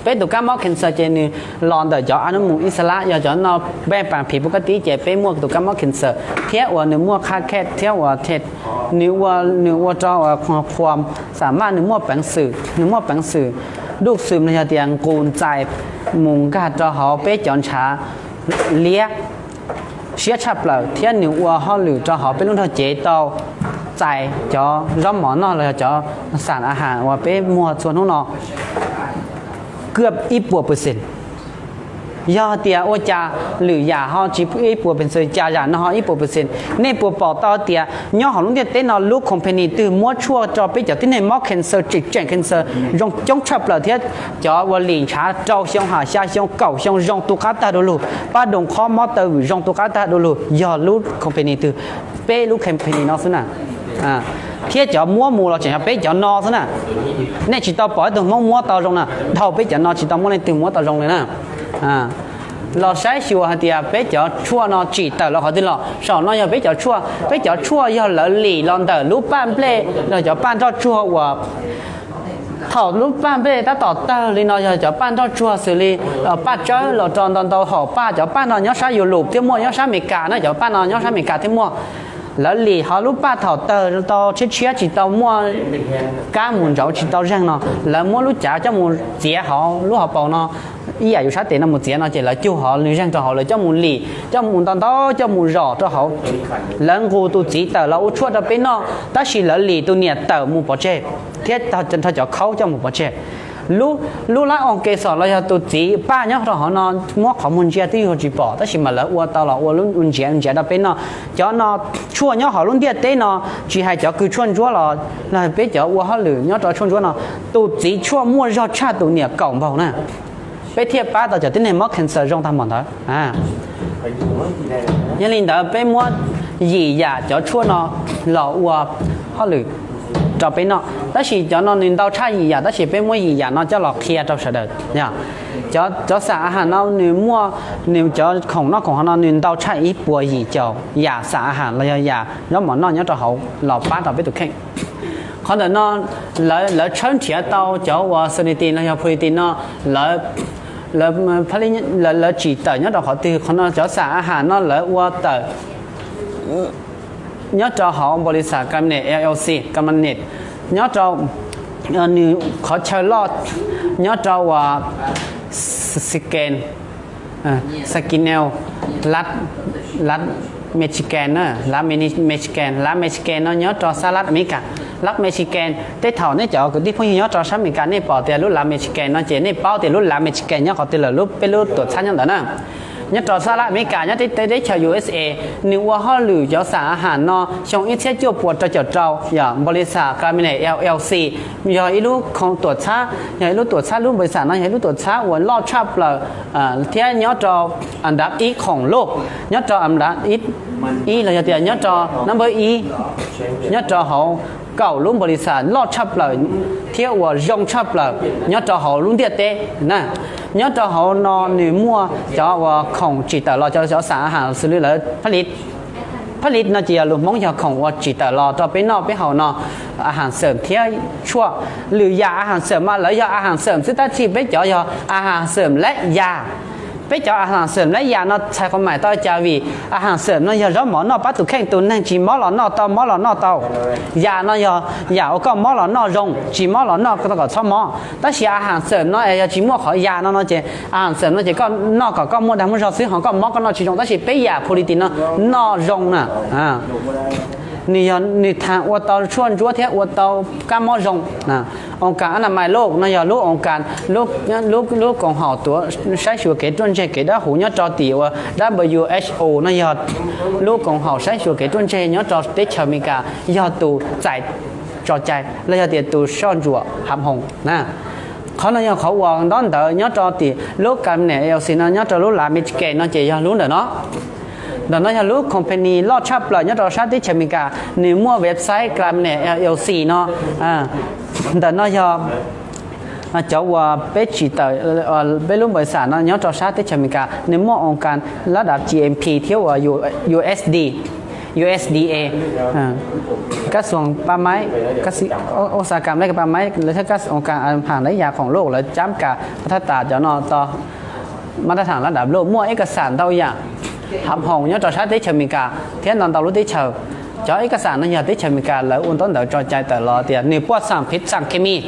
Peb tus kab mob cancer ces nws los ntawm cov ab nub mus ib xa lab, yog cov no npej pas phiv puv kab tib ces peb muaj tus kab mob cancer, thiab uas nws muaj qhab khet thiab uas the nws ua, nws ua rau uas khuam xam maj nws muaj peev xwm, nws muaj peev xwm duj xwm no yog tias nqus ntxais mus nkag rau hauv peb cov ntshav liab siab tshaj plaws, thiab nws ua hauj lwm rau hauv peb lub nrog cev tau txais cov zaub mov noj los yog cov xam a has uas peb muag txhua hnub no ib puas percent. Yog tias ua cas lwm yam ho tsis ib puas percent, cas yam no ho ib puas percent, nej puas pom tau tias nyob hauv lub ntiaj teb no lub company twg muab tshuaj rau peb cov tib neeg mob cancer, tseem tseem cancer zoo coob tshaj plaws thiab cov uas lim ntshav rau xyoo ha xya xyoo kaum xyoo zoo tu qab tag du lug, pab doos qhob mob taw vwm zoo tu qab tag du lug yog lub company twg? Peb lub company no xwb na. Thiab cov muab mus los tseem yog peb cov no xwb na. Nej tsis tau pom ib tug Hmoob muab tau zoo na, dhau peb cov no tsis tau muaj leej twg muab tau zoo li na. Los saib xyuas hais tias peb cov tshuaj no tsim tawm los qhov twg los. Saum no yog peb cov tshuaj, peb cov tshuaj yog lawv lim los ntawm lub paj nplej los cov paj nroj tsuag uas thaum lub paj nplej tab tom tawg li no yog cov paj nroj tsuag xws li paj tsawb los rau ntau ntau hom paj, cov paj no nyob sab Yus Lus thiab muaj, nyob sab Amelikas na, cov paj no nyob sab Amelikas thiab muaj. Lawv lim hauv lub paj thaum tawg tau tshiab tshiab tsis tau muaj kab mus ntsauv tsis tau zeeg no, lawv muab lub cav coj mus txiav hauv lub hauv paus no, ib yam yus sab tes no mus txiav no ces lawv cug hauv nws zeeg rau hauv lawv coj mus lim coj mus ntau ntau coj mus zom rau hauv. Lawv nqus tus txiv tawm los ua tshuaj rau peb noj tab sis lawv lim tus niam tawm mus pov tseg thiab nrog cov khaub coj mus pov tseg. Lub lab oo ke xom los yog tus txiv paj nyob rau hauv no muab qhov muag ntsia twb yuav tsis pom tab sis mas lawv ua tau los ua lub ntsiav ntsiav rau peb noj. Cov no tshuaj nyob hauv lub ntiaj teb no, tsis hais cov kws tshuaj ntsuab los los peb cov ua hauj lwm nyob rau tshuaj ntsuab no, tus txiv tshuaj muaj zog tshaj tus niam kaum npaug na. Peb thiaj pab tau cov tib neeg mob cancer zoo tag npaum ntawd. Yog li ntawd peb muab yim yam cov tshuaj no los ua hauj lwm rau peb noj tab sis cov no nws ntau tshaj yim yam tab sis peb muab yim yam no coj los qhia rau sawv daws. Cov xam a has no nws muaj, nws cov khoom noj khoom haus no nws ntau tshaj ib puas yim caum yam xam a has los yog yam zaub mov noj nyob rau hauv los pab rau peb tus kheej. Qhov ntawm no lawv tshawb nrhiav tau cov uas salinity los yog protein no, lawv lawv tsim tawm nyob rau qhov twg? Qhov no cov xam a has no lawv ua tawm nyob rau hauv npaus lis xas Cabinet L L C, Cabinet, nyob rau nws qhov chaw loj nyob rau uas Skin, Sakinel, Lav Mexican, Lav Mexican, Lav Mexican no nyob rau sab Lav Amelikas. Lav Mexican, tej thaum nej cov kwv tij phooj ywg nyob rau sab Amelikas nej pom tias lub Lav Mexican no ces nej paub tias lub Lav Mexican nyob qhov twg lawm, lub peb lub tuam txhab nyob ntawd na. Nyob rau sab Lav Amelikas nyob teb chaws U S A, nws ua hauj lwm cov xam a has no xyoo ib txhiab cuaj puas rau caum rau, yog npaus lis xas Cabinet L L C, yog ib lub tuam txhab, yog ib lub tuam txhab, lub npaus lis xas no yog ib lub tuam txhab uas loj tshaj plaws thiab nyob rau a nrab ib khoom luj, nyob rau a nrab ib los yog tias nyob rau nab npawb ib, nyob rau hauv kaum lub npaus lis xas loj tshaj plaws thiab uas zoo tshaj plaws nyob rau hauv lub ntiaj teb na. Nyob rau hauv no nws muaj cov uas khoom tsim tawm los cov xam a has xws li lawv phaj li, phaj li no ces yog lus Hmoob yog khoom uas tsim tawm los rau peb noj peb haus no, a has xawm thiab tshuaj. Lwm yam a has xawm mas lawv yog a has xawm xwb tab sis peb cov yog a has xawm lab yas. Peb cov a has xawm lab yas no txhais qhov maim tau cas vim a has xawm no yog zaub mov noj pab tus kheej, tus neeg tsis mob los noj tau, mob los noj tau. Yas no yog yam uas koj mob los noj zoo, tsis mob los noj kom txhob mob. Tab sis a has xawm no yog tsis muaj qhov yas no no ces a has xawm no ces koj noj kom koj muaj dag muaj zog xwb ho koj mob koj noj tsis zoo, tab sis peb yam protein no noj zoo na. Nws yog nws tham ua tau tshuaj ntsuab thiab ua tau kab mob zoo. Oos kas Anamais Loj no yog lub oos kas, lub koom haum tuav saib xyuas kev ruaj ntseg kev dawb huv nyob rau tim uas W H O no yog lub koom haum saib xyuas kev ruaj ntseg nyob rau teb chaws Amelikas, yog tus txais tso cai los yog tias tus soj ntsuam hav hoos na. Qhov no yog qhov uas ntaub ntawv nyob rau tim lub Cabinet L L C no nyob rau lub Lav Mexican no ces yog lub ntawm no. Ntawm no yog lub company loj tshaj plaws nyob rau sab teb chaws Amelikas, nws muaj website Cabinet L L C no. Ntawm no yog cov uas peb tsim tawm, peb lub npaus lis xas no nyob rau sab teb chaws Amelikas nws muaj oos kas lab dav G M P thiab uas U S D, U S D A, kab xuas paj maib, ua xa kas lab kas paj maib lawv thiab kab oos kas a has lab yas khoom luj lawv cab kas pab thab tas cov no tau mab tab tham lab dav luj muaj ib kas xam ntau yam hav hoos nyob rau sab teb chaws Amelikas thiab ntau ntau lub teb chaws. Cov ib kas xam no yog teb chaws Amelikas lawv ua ntaub ntawv tso cai tawm los tias nws puaj xam phiv xam khes mis,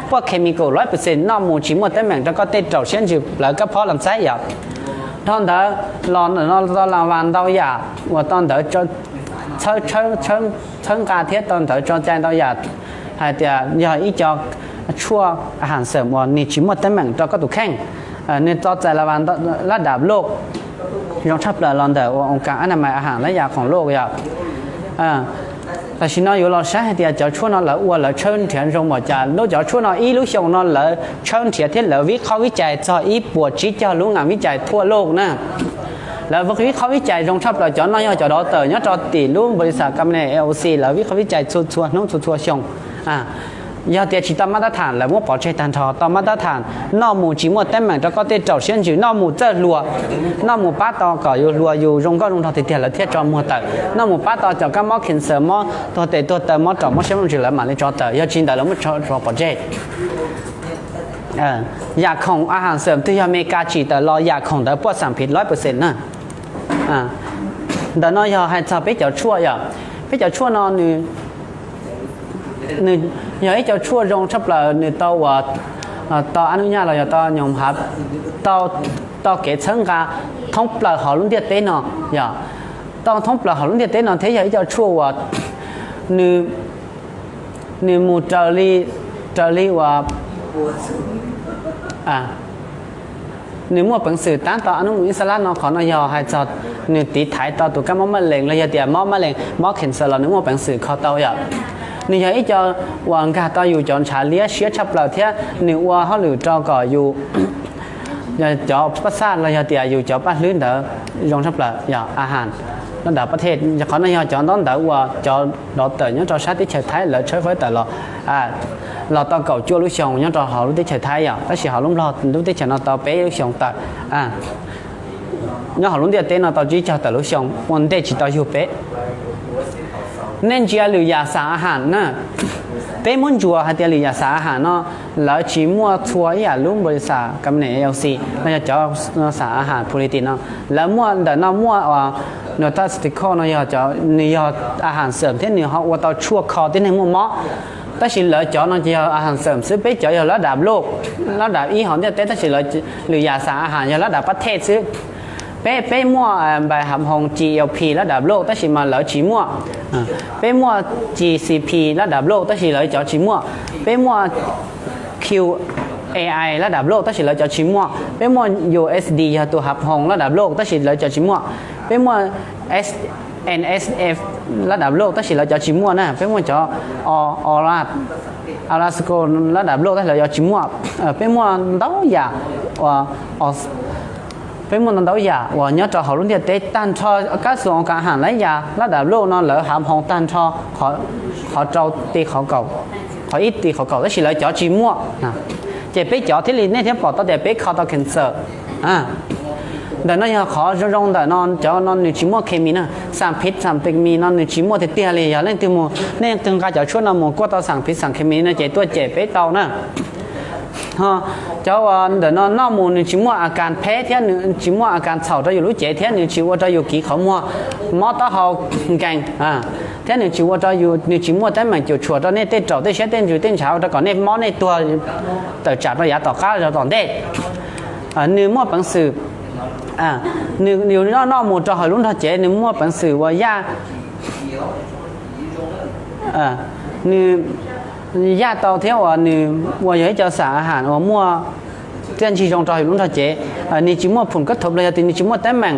puaj chemical lawm pes xes noj mus tsis muaj teeb meem rau koj tej raum siab ntsws plawv kab phob los ntxaib yom. Dhau ntawd los ntawm no tau las vas ntau yam uas tau ntawv txhawb nqa thiab tau ntawv tso cai ntau yam hais tias yog ib co tshuaj a has xawm uas nws tsis muaj teeb meem rau koj tus kheej. Nws tau txais las vas lab dav luj zoo tshaj plaws los ntawm uas oos kas Anamais a has lab yas khoom luj yom. Tam sim no yuav los saib hais tias cov tshuaj no lawv ua lawv tshawb nrhiav zoo npaum cas. Lub cov tshuaj no ib lub xyoo no lawv tshawb nrhiav thiab lawv vib qhob vib cais txog ib puas tsib caug lub ngam vib cais thuaj luj na. Lawv vib qhob vib cais zoo tshaj plaws, cov no yog cov dov tawm nyob rau tim lub npaus lis xas Cabinet L L C lawv vib qhob vib cais txhua txhua hnub txhua txhua xyoo. Yog tias tsis tau mab tab tham lawv muab pov tseg tag nrho, tau mab tab tham noj mus tsis muaj teeb meem rau koj tej raum siab ntsws, noj mus txawj hluas, noj mus pab tau kom yus hluas yus zoo nkauj zoo nraug tiag tiag lawv thiaj tso muag tawm, noj mus pab tau cov kab mob cancer mob tuag tes tuag taw mob raum mob siab mob ntsws lawv mam li tso tawm, yog tsis ntawd lawv muab tso pov tseg. Yam khoom a has xawm twg yog Amelikas tsim tawm los yam khoom ntawd puaj xam phiv lawm pes xes na. Ntawm no yog hais txog peb cov tshuaj yom. Peb cov tshuaj no nws, nws yog ib co tshuaj zoo tshaj plaws, nws tau uas tau ab nub nyaj los yog tau nyob hav, tau, tau kev txhawb nqa thoob plaws hauv lub ntiaj teb no, yog tau thoob plaws hauv lub ntiaj teb no thiab yog ib co tshuaj uas nws, nws mus raws li, raws li uas nws muaj peev xwm tab tau ab nub mus ib xab lab no. Qhov no yog hais txog nws tiv thaiv tau tus kab mob mab lees los yog tias mob mab lees, mob cancer los nws muaj peev xwm kho tau yom. Nws yog ib co uas nkag tau yus cov ntshav liab siab tshaj plaws thiab nws ua hauj lwm rau kom yus cov pab xaj los yog tias yus cov paj hlwb ntawd zoo tshaj plaws yog a has lab dam pab thej. Qhov no yog cov ntaub ntawv uas cov doctor nyob rau sab teb chaws Thaib lawv tshawb fawb tawm los, los tau kaum cuaj lub xyoo nyob rau hauv lub teb chaws Thaib yom, tab sis hauv lub Nplog lub teb chaws no tau peb lub xyoo tawm. Nyob hauv lub ntiaj teb no tau tsib caug tawm lub xyoo ua ntej tsis tau yug peb. Nej ntsia lwm yam xam a has na, peb muab ntsuas hais tias lwm yam xam a has no lawv tsis muaj txhua ib yam lub npaus li xam company L L C los yog cov xam a has puliti no. Lawv muaj ntawm no muaj nutraceutical no yog, nws yog a has xawm thiab nws ho ua tau tshuaj kho tib neeg muaj mob. Tab sis lawv cov no ces yog a has xawm xwb, peb cov yog lab dam blue, lab dam ib hauv ntiaj teb tab sis lawv, lwm yam xam a has yog lab dam pab thej xwb. Peb, peb muaj npais hav hoos G L P lab dam blue tab sis mas lawv tsis muaj. Peb muaj G C P lab dam blue tab sis lawv cov tsis muaj. Peb muaj Q A I lab dam blue tab sis lawv cov tsis muaj. Peb muaj U S D yog tus hav hoos lab dam blue tab sis lawv cov tsis muaj. Peb muaj N S F lab dam blue tab sis lawv cov tsis muaj na. Peb muaj cov Alasco lab dam blue tab sis lawv cov tsis muaj. Peb muaj ntau yam, peb muaj ntau ntau yam uas nyob rau hauv lub ntiaj teb tag nrho. Kab xus a has lab yam lab dam blue no lawv hav hoos tag nrho qhov rau ti qhov kaum, qhov ib ti qhov kaum tab sis lawv cov tsis muaj. Ces peb cov thiaj li nej thiaj pom tau tias peb kho tau cancer. Ntawm no yog qhov zoo zoo ntawm no, cov no nws tsis muaj khes mis na, xam phiv xam khes mis no nws tsis muaj tiag tiag li. Yog leej twg mus, nej leej twg nqa cov tshuaj no mus kuaj tau xam phiv xam khes mis no ces tuaj cem peb tau na. Cov uas ntawm no noj mus nws tsis muaj a kas pheb thiab nws tsis muaj a kas txhaum rau yus lub cev thiab nws tsis ua rau yus kiv qhov muag, mob taub hau nkees, thiab nws tsis ua rau yus, nws tsis muaj teeb meem cuam tshuam rau nej tej raum tej siab tej ntsws tej ntshav ua rau kom nej mob nej tuag tawm tsam rau yav tom qab rau tom ntej. Nws muaj peev xwm, nws, nws noj mus rau hauv lub nrog cev nws muaj peev xwm uas yaj, nws yaj tau thiab uas nws uas yog ib co xam a has uas muaj txiaj ntsig zoo rau yus lub nrog cev. Nws tsis muaj phum kab thum los yog tias nws tsis muaj teeb meem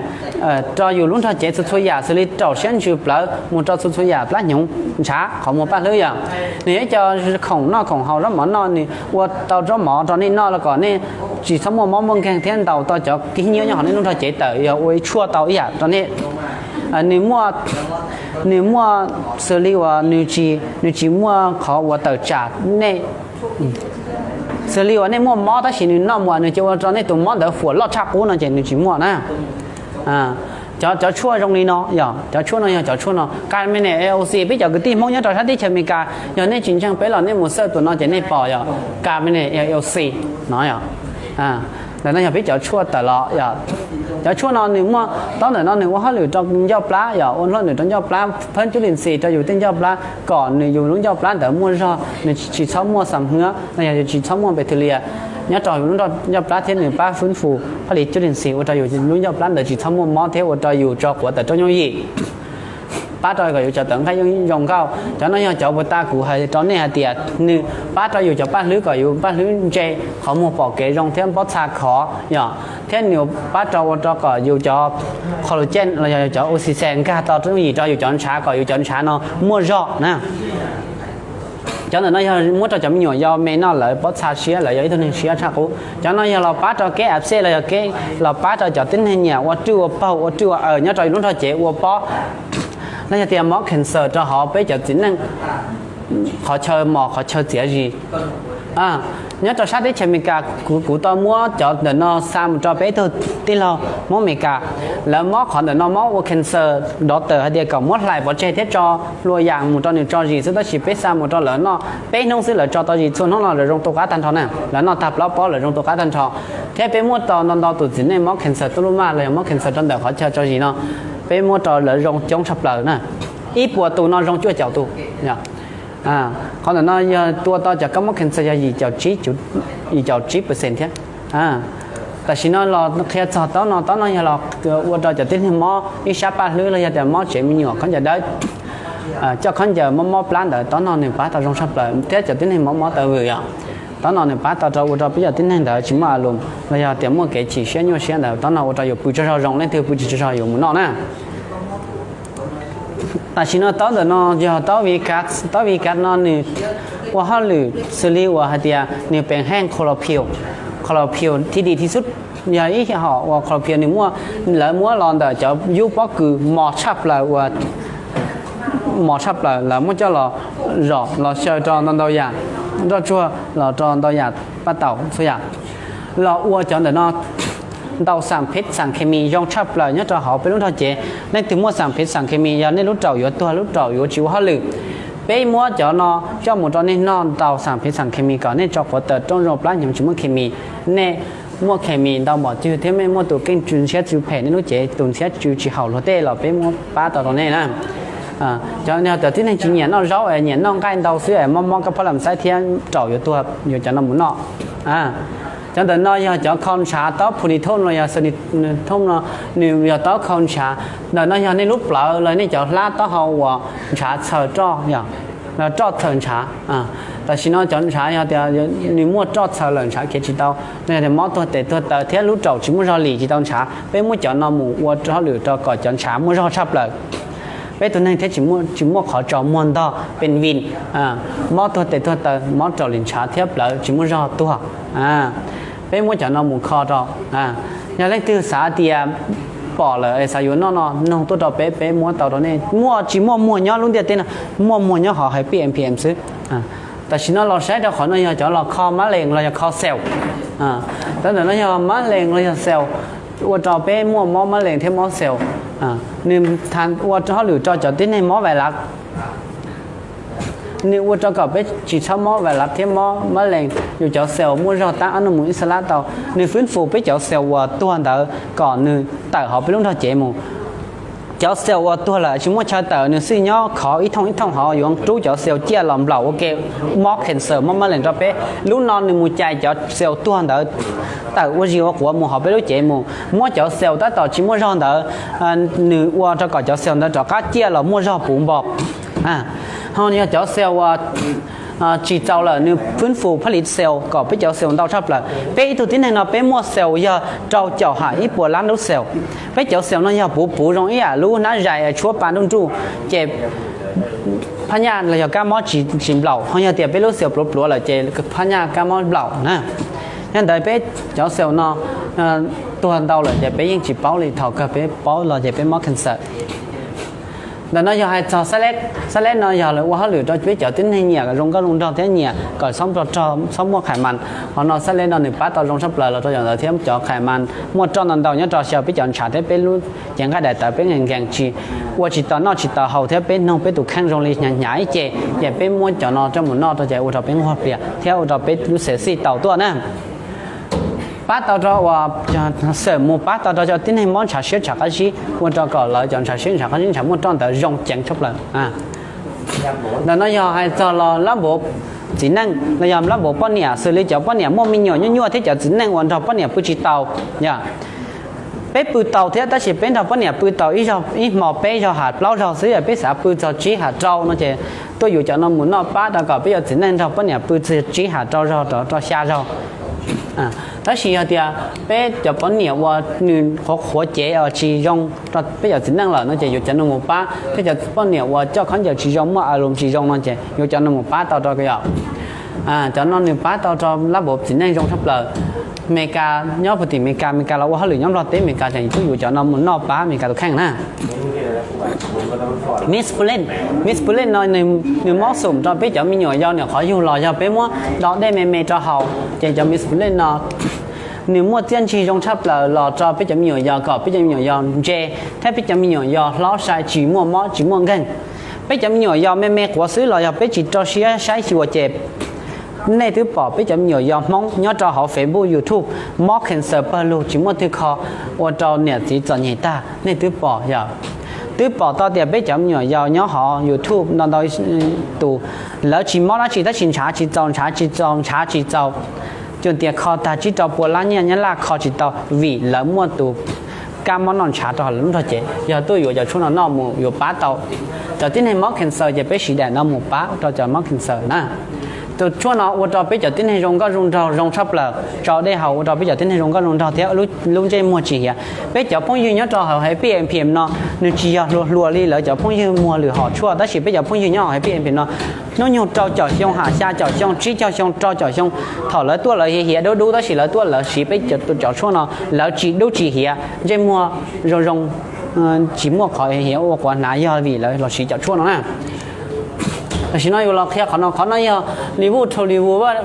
rau yus lub nrog cev txhua txhua yam xws li raum siab ntsws plawv mus rau txhua txhua yam plab hnyuv ntshav qhov muag paj hlwb yom. Nws yog ib co khoom noj khoom haus zaub mov noj, nws ua tau zaub mov rau nej noj los kom nej tsis txhob muaj mob muaj nkeeg thiab ntaus tau cov kib nyiab nyob hauv nej lub nrog cev tawm, yog ua ib tshuaj tau ib yam rau nej. Nws muaj, nws muaj xws li uas nws tsis, nws tsis muaj qhov uas tawm tsam nej, xws li uas nej muaj mob tab sis nws noj mus nws cia ua rau nej tus mob ntawd huam loj tshaj qub no ces nws tsis muaj na. Cov, cov tshuaj zoo li no yog, cov tshuaj no yog cov tshuaj no, Cabernet L O C. Peb cov kwv tij Hmoob nyob rau sab teb chaws Amelikas yog nej tsis ntseeg peb los nej mus search tus no ces nej pom yog Cabernet L O C no yog. Ntawm no yog peb cov tshuaj tawm los yog, cov tshuaj no nws muaj, taub ntawm no nws ua hauj lwm rau ncauj plab yog, ua hauj lwm rau ncauj plab, phab cub lis xis rau yus tej ncauj plab kom nws yus lub ncauj plab ntawd muaj zog, nws tsis txhob muaj xam hwab los yog yus tsis txhob muaj npe thw lias nyob rau yus lub ncauj plab thiab nws pab fwb fus phab li cub lis xis ua rau yus lub ncauj plab ntawd tsis txhob muaj mob thiab ua rau yus tso quav tawm rooj yooj yim, pab rau kom yus cov tawv nqaij yeej zoo nkauj. Cov no yog cov puas ta kuv hais rau nej hais tias nws pab rau yus cov paj hlwb kom yus paj hlwb ntse, qhov muag pom kev zoo thiab pob txha khov yog, thiab nws pab rau ua rau kom yus cov collagen los yog cov oxygen nkag tau rooj yooj yim rau yus cov ntshav kom yus cov ntshav no muaj zog na. Cov ntawm no yog muab rau cov me nyuam yau me noj lawv pob txha siab, lawv yog ib tug neeg siab tshaj qub. Cov no yog los pab rau kev ab xej los yog kev los pab rau cov tib neeg nyiam ua rwj ua paug ua rwj ua aws nyob rau yus lub nrog cev ua pob los yog tias mob cancer rau hauv peb cov txiv neej qhov chaw mos qhov chaw txiav zis. Nyob rau sab teb chaws Amelikas kuv, kuv tau muab cov ntawm no xa mus rau peb tug tij laug Hmoob Amelikas. Lawv mob qhov ntawm no mob ua cancer, doctor hais tias kom muab hlais pov tseg thiab tso hlua yas mus rau nws tso zis xwb, tab sis peb xa mus rau lawv noj peb hnub xwb lawv tso tau zis txhua hnub no lawv zoo tu qab tag nrho na. Lawv noj tag plaub pob lawv zoo tu qab tag nrho. Thiab peb muab rau ntau ntau tus txiv neej mob cancer tuaj lub maj los yog mob cancer rau ntawm qhov chaw tso zis no, peb muab rau lawv zoo coob tshaj plaws na. Ib puas tus no zoo cuaj caum tus. Qhov ntawm no yog tua tau cov kab mob cancer yog yim caum tsib percent thiab. Tam sim no los qhia txog taub no, taub no yog los ua rau cov tib neeg mob ib sab paj hlwb los yog tias mob tsev me nyuam khaub ncaws dawb, coj khaub ncaws mob mob plab ntawd, taub no nws pab tau zoo tshaj plaws thiab cov tib neeg mob mob taw vwm yom. Taub no nws pab tau rau ua rau peb cov tib neeg ntawd tsis muaj a lus los yog tias muaj kev chim siab nyuaj siab ntawd, taub no ua rau yus pw tsaug zog zoo, leej twg pw tsis tsaug zog yus mus noj na. Tam sim no taub ntawm no yog taub Vikas, taub Vikas no nws ua hauj lwm xws li uas hais tias nws peem heej chlorphenid, chlorphenid thib dim thib xub, yog ib hom uas chlorphenid nws muaj, lawv muab los ntawm cov yub pob kws mos tshaj plaws uas mos tshaj plaws, lawv muab coj los zom los xyaw rau ntau ntau yam, nroj tsuag los rau ntau yam, paj taum txhua yam, los ua cov ntawm no ntau xam phem xam khes mis zoo tshaj plaws nyob rau hauv peb lub nrog cev. Leej twg muaj xam phem xam khes mis yog nej lub raum yuav tuag, lub raum yuav tsis ua hauj lwm. Peb muab cov no coj mus rau nej noj ntau xam phem xam khes mis kom nej tso quav taws rooj zoo plab hnyuv tsis muaj khes mis, nej muaj khes mis ntau npaum twg thiab nej muaj tus keej tsw ntshiab tsw phem nej lub cev tus ntshiab tsw tsis haum luag tej los peb muab pab tau rau nej na. Cov yog cov tib neeg tsis nyiam noj zaub es nyiam noj nqaij ntau xwb es mob mob kab phob lam xaib thiab raum yuav tuag yuav cov no mus noj. Cov ntawm no yog cov khau ntshav, taub phu ni thooj los yog xu ni thooj no, nws yog taub khau ntshav. Ntawm no yog nej lub plawv los nej cov hlab taub hau uas ntshav txhaws roj, roj txhaws ntshav. Tam sim no cov ntshav yog tias nws muaj roj txhaws lawm ntshav khiav tsis tau, los yog tias mob tuag tes tuag taw thiab lub raum tsis muaj zog lim tsis tau ntshav, peb muab cov no mus ua hauj lwm rau kom cov ntshav muaj zog tshaj plaws. Peb tus neeg thiaj tsis muaj qhov tsaus muag ntog pes vij, mob tuag tes tuag taw, mob raum lim ntshav thiab plawv tsis muaj zog tuag. Peb muab cov no mus kho rau. Yog leej twg xav tias pom lawm xav yuav noj no, noog tuaj rau peb, peb muab tau rau nej. Muaj tsis muaj muag nyob lub ntiaj teb no, muaj muag nyob hauv hais pij M P M xwb. Tam sim no los saib rau qhov no yog cov los kho mab lees los yog kho xaus. Cov ntawm no yog mab lees los yog xaus, ua rau peb muaj mob mab lees thiab mob xaus. Nws ua hauj lwm rau cov tib neeg mob vais lav. Nws ua rau kom peb tsis txhob mob vais lav thiab mob mab lees, yus cov xaus muaj zog tab ob nus mus ib xab lab tau. Nws fwb fus peb cov xaus uas tuag ntawd kom nws tawm hauv peb lub nrog cev mus. Cov xaus uas tuag lawm tsis muaj chaw tawm, nws xij nyob khov ib thooj ib thooj hauv yuav rub cov xaus ciaj los nplaum ua ke, mob cancer mob mab lees rau peb. Lub no nws mus cais cov xaus tuag ntawd tawm ua zis ua quav mus hauv peb lub cev mus, muab cov xaus tab tom tsis muaj zog ntawd, nws ua rau kom cov xaus ntawd rov qab ciaj los muaj zog puv npo. Ho yog cov xaus uas tsis txaus lawm nws fwb fus phaj li xaus kom peb cov xaus ntau tshaj plaws. Peb ib tug tib neeg no peb muaj xaus yog rau caum ham ib puas lab lub xaus. Peb cov xaus no yog puv puv zoo ib yam lub hnab zais tshuab pa nruj nruj, ces phaj nyaj los yog kab mob tsis nplaum. Ho yog tias peb lub xaus pluav pluav lawm ces phaj nyaj kab mob nplaum na. Yog ntawd peb cov xaus no tuag ntau lawm ces peb yeej tsis paub li, thaum kawg peb paub los ces peb mob cancer. Ntawm no yog hais txog xab leb. Xab leb no yog lawv ua hauj lwm rau peb cov tib neeg nyiam zoo nkauj zoo nraug thiab nyiam kom txhob muaj khais mas. Qhov no xab leb no nws pab tau zoo tshaj plaws los rau cov ntawd thiab cov khais mas muaj roj ntau ntau nyob rau xyaw peb cov ntshav thiab peb lub cev nqaij daim tawv peb nkees nkees tsis ua tsis tau noj tsis tau haus thiab peb noog peb tus kheej zoo li hnyav hnyav ib ce, ces peb muab cov no coj mus noj rau ces ua rau peb nquag plias thiab ua rau peb lub xaus xij tau tuaj na. Pab tau rau uas xawm mus pab tau rau cov tib neeg mob ntshav siab ntshav qab zib, ua rau kom lawv cov ntshav siab ntshav qab zib ntshav muaj roj ntawd zoo ceev tshaj plaws. Ntawm no yog hais txog los lab npuav txiv neej los yog lab npuav poj niam, xws li cov poj niam muaj me nyuam nyuaj nyuaj thiab cov txiv neej uas nrog poj niam pw tsis tau. Yog peb pw tau thiab tab sis peb nrog poj niam pw tau ib hmo peb zaug ham plaub zaug xwb, yog peb xav pw txog tsib ham rau no ces tuaj yuav cov no mus noj pab rau kom peb cov txiv neej nrog poj niam pw txog tsib ham rau zaug rau xya zaug. Tab sis yog tias peb cov poj niam uas nws qhuav qhuav cev uas tsis zoo rau peb cov txiv neej lawm no ces yuav cov no mus pab, thiab cov poj niam uas coj khaub ncaws tsis zoo muaj a lus tsis zoo no ces yuav cov no mus pab tau rau yom. Cov no nws pab tau rau lab npuav txiv neej zoo tshaj plaws. Meskas, nyob puag tim Meskas, Meskas los ua hauj lwm nyob Nplog teb, Meskas ces tuaj yuav cov no mus noj pab Meskas tus kheej na. Miss Pulen, Miss Pulen no nws mob xum rau peb cov me nyuam yau, nyuam qhuav yug los yog peb muab do dej me me rau haus ces cov Miss Pulen no nws muaj txiaj ntsig zoo tshaj plaws los rau peb cov me nyuam yau kom peb cov me nyuam yau ntse thiab peb cov me nyuam yau hlob sai tsis muaj mob tsis muaj nkeeg. Peb cov me nyuam yau me me quav xwb los yog peb tsis rau siab saib xyuas ces nej twb pom peb cov me nyuam yau Hmoob nyob rau hauv Facebook, YouTube, mob cancer pawg lug tsis muaj twg kho, ua rau niam txiv txom nyem tag, nej twb pom yom. Twb pom tau tias peb cov me nyuam yaus nyob hauv YouTube ntau ntau tus, lawv tsis mob dab tsi tab sis ntshav tsis txaus, ntshav tsis txaus, ntshav tsis txaus, cuag tias kho tag tsib rau pua lab nyiaj Nyab Laj kho tsis tau vim lawv muaj tus kab mob noj ntshav rau hauv lub nrog cev. Yog tuaj yuav cov tshuaj no noj mus yuav pab tau cov tib neeg mob cancer ces peb siv daim no mus pab rau cov mob cancer na. Tus tshuaj no ua rau peb cov tib neeg zoo nkauj zoo nraug zoo tshaj plaws, tso dej haus ua rau peb cov tib neeg zoo nkauj zoo nraug thiab lub ntsej muag tsis hiav. Peb cov phooj ywg nyob rau hauv Happy A M P M no, nws tsis yog hluas hluas li lawv cov phooj ywg muag lwm hom tshuaj, tab sis peb cov phooj ywg nyob hauv Happy A M P M no, hnub nyoog rau caum xyoo, ham xya caum xyoo, tsib caug xyoo, rau caum xyoo, thaum lawv tuaj lawv hiav hiav dub dub tab sis lawv tuaj lawv siv peb cov tshuaj no, lawv tsis dub tsis hiav, ntsej muag zoo zoo, tsis muaj qhov hiav ua quav hnav yog vim lawv los siv cov tshuaj no na. Tam sim no yus los qhia qhov no, qhov no yog li vuj thu li vuj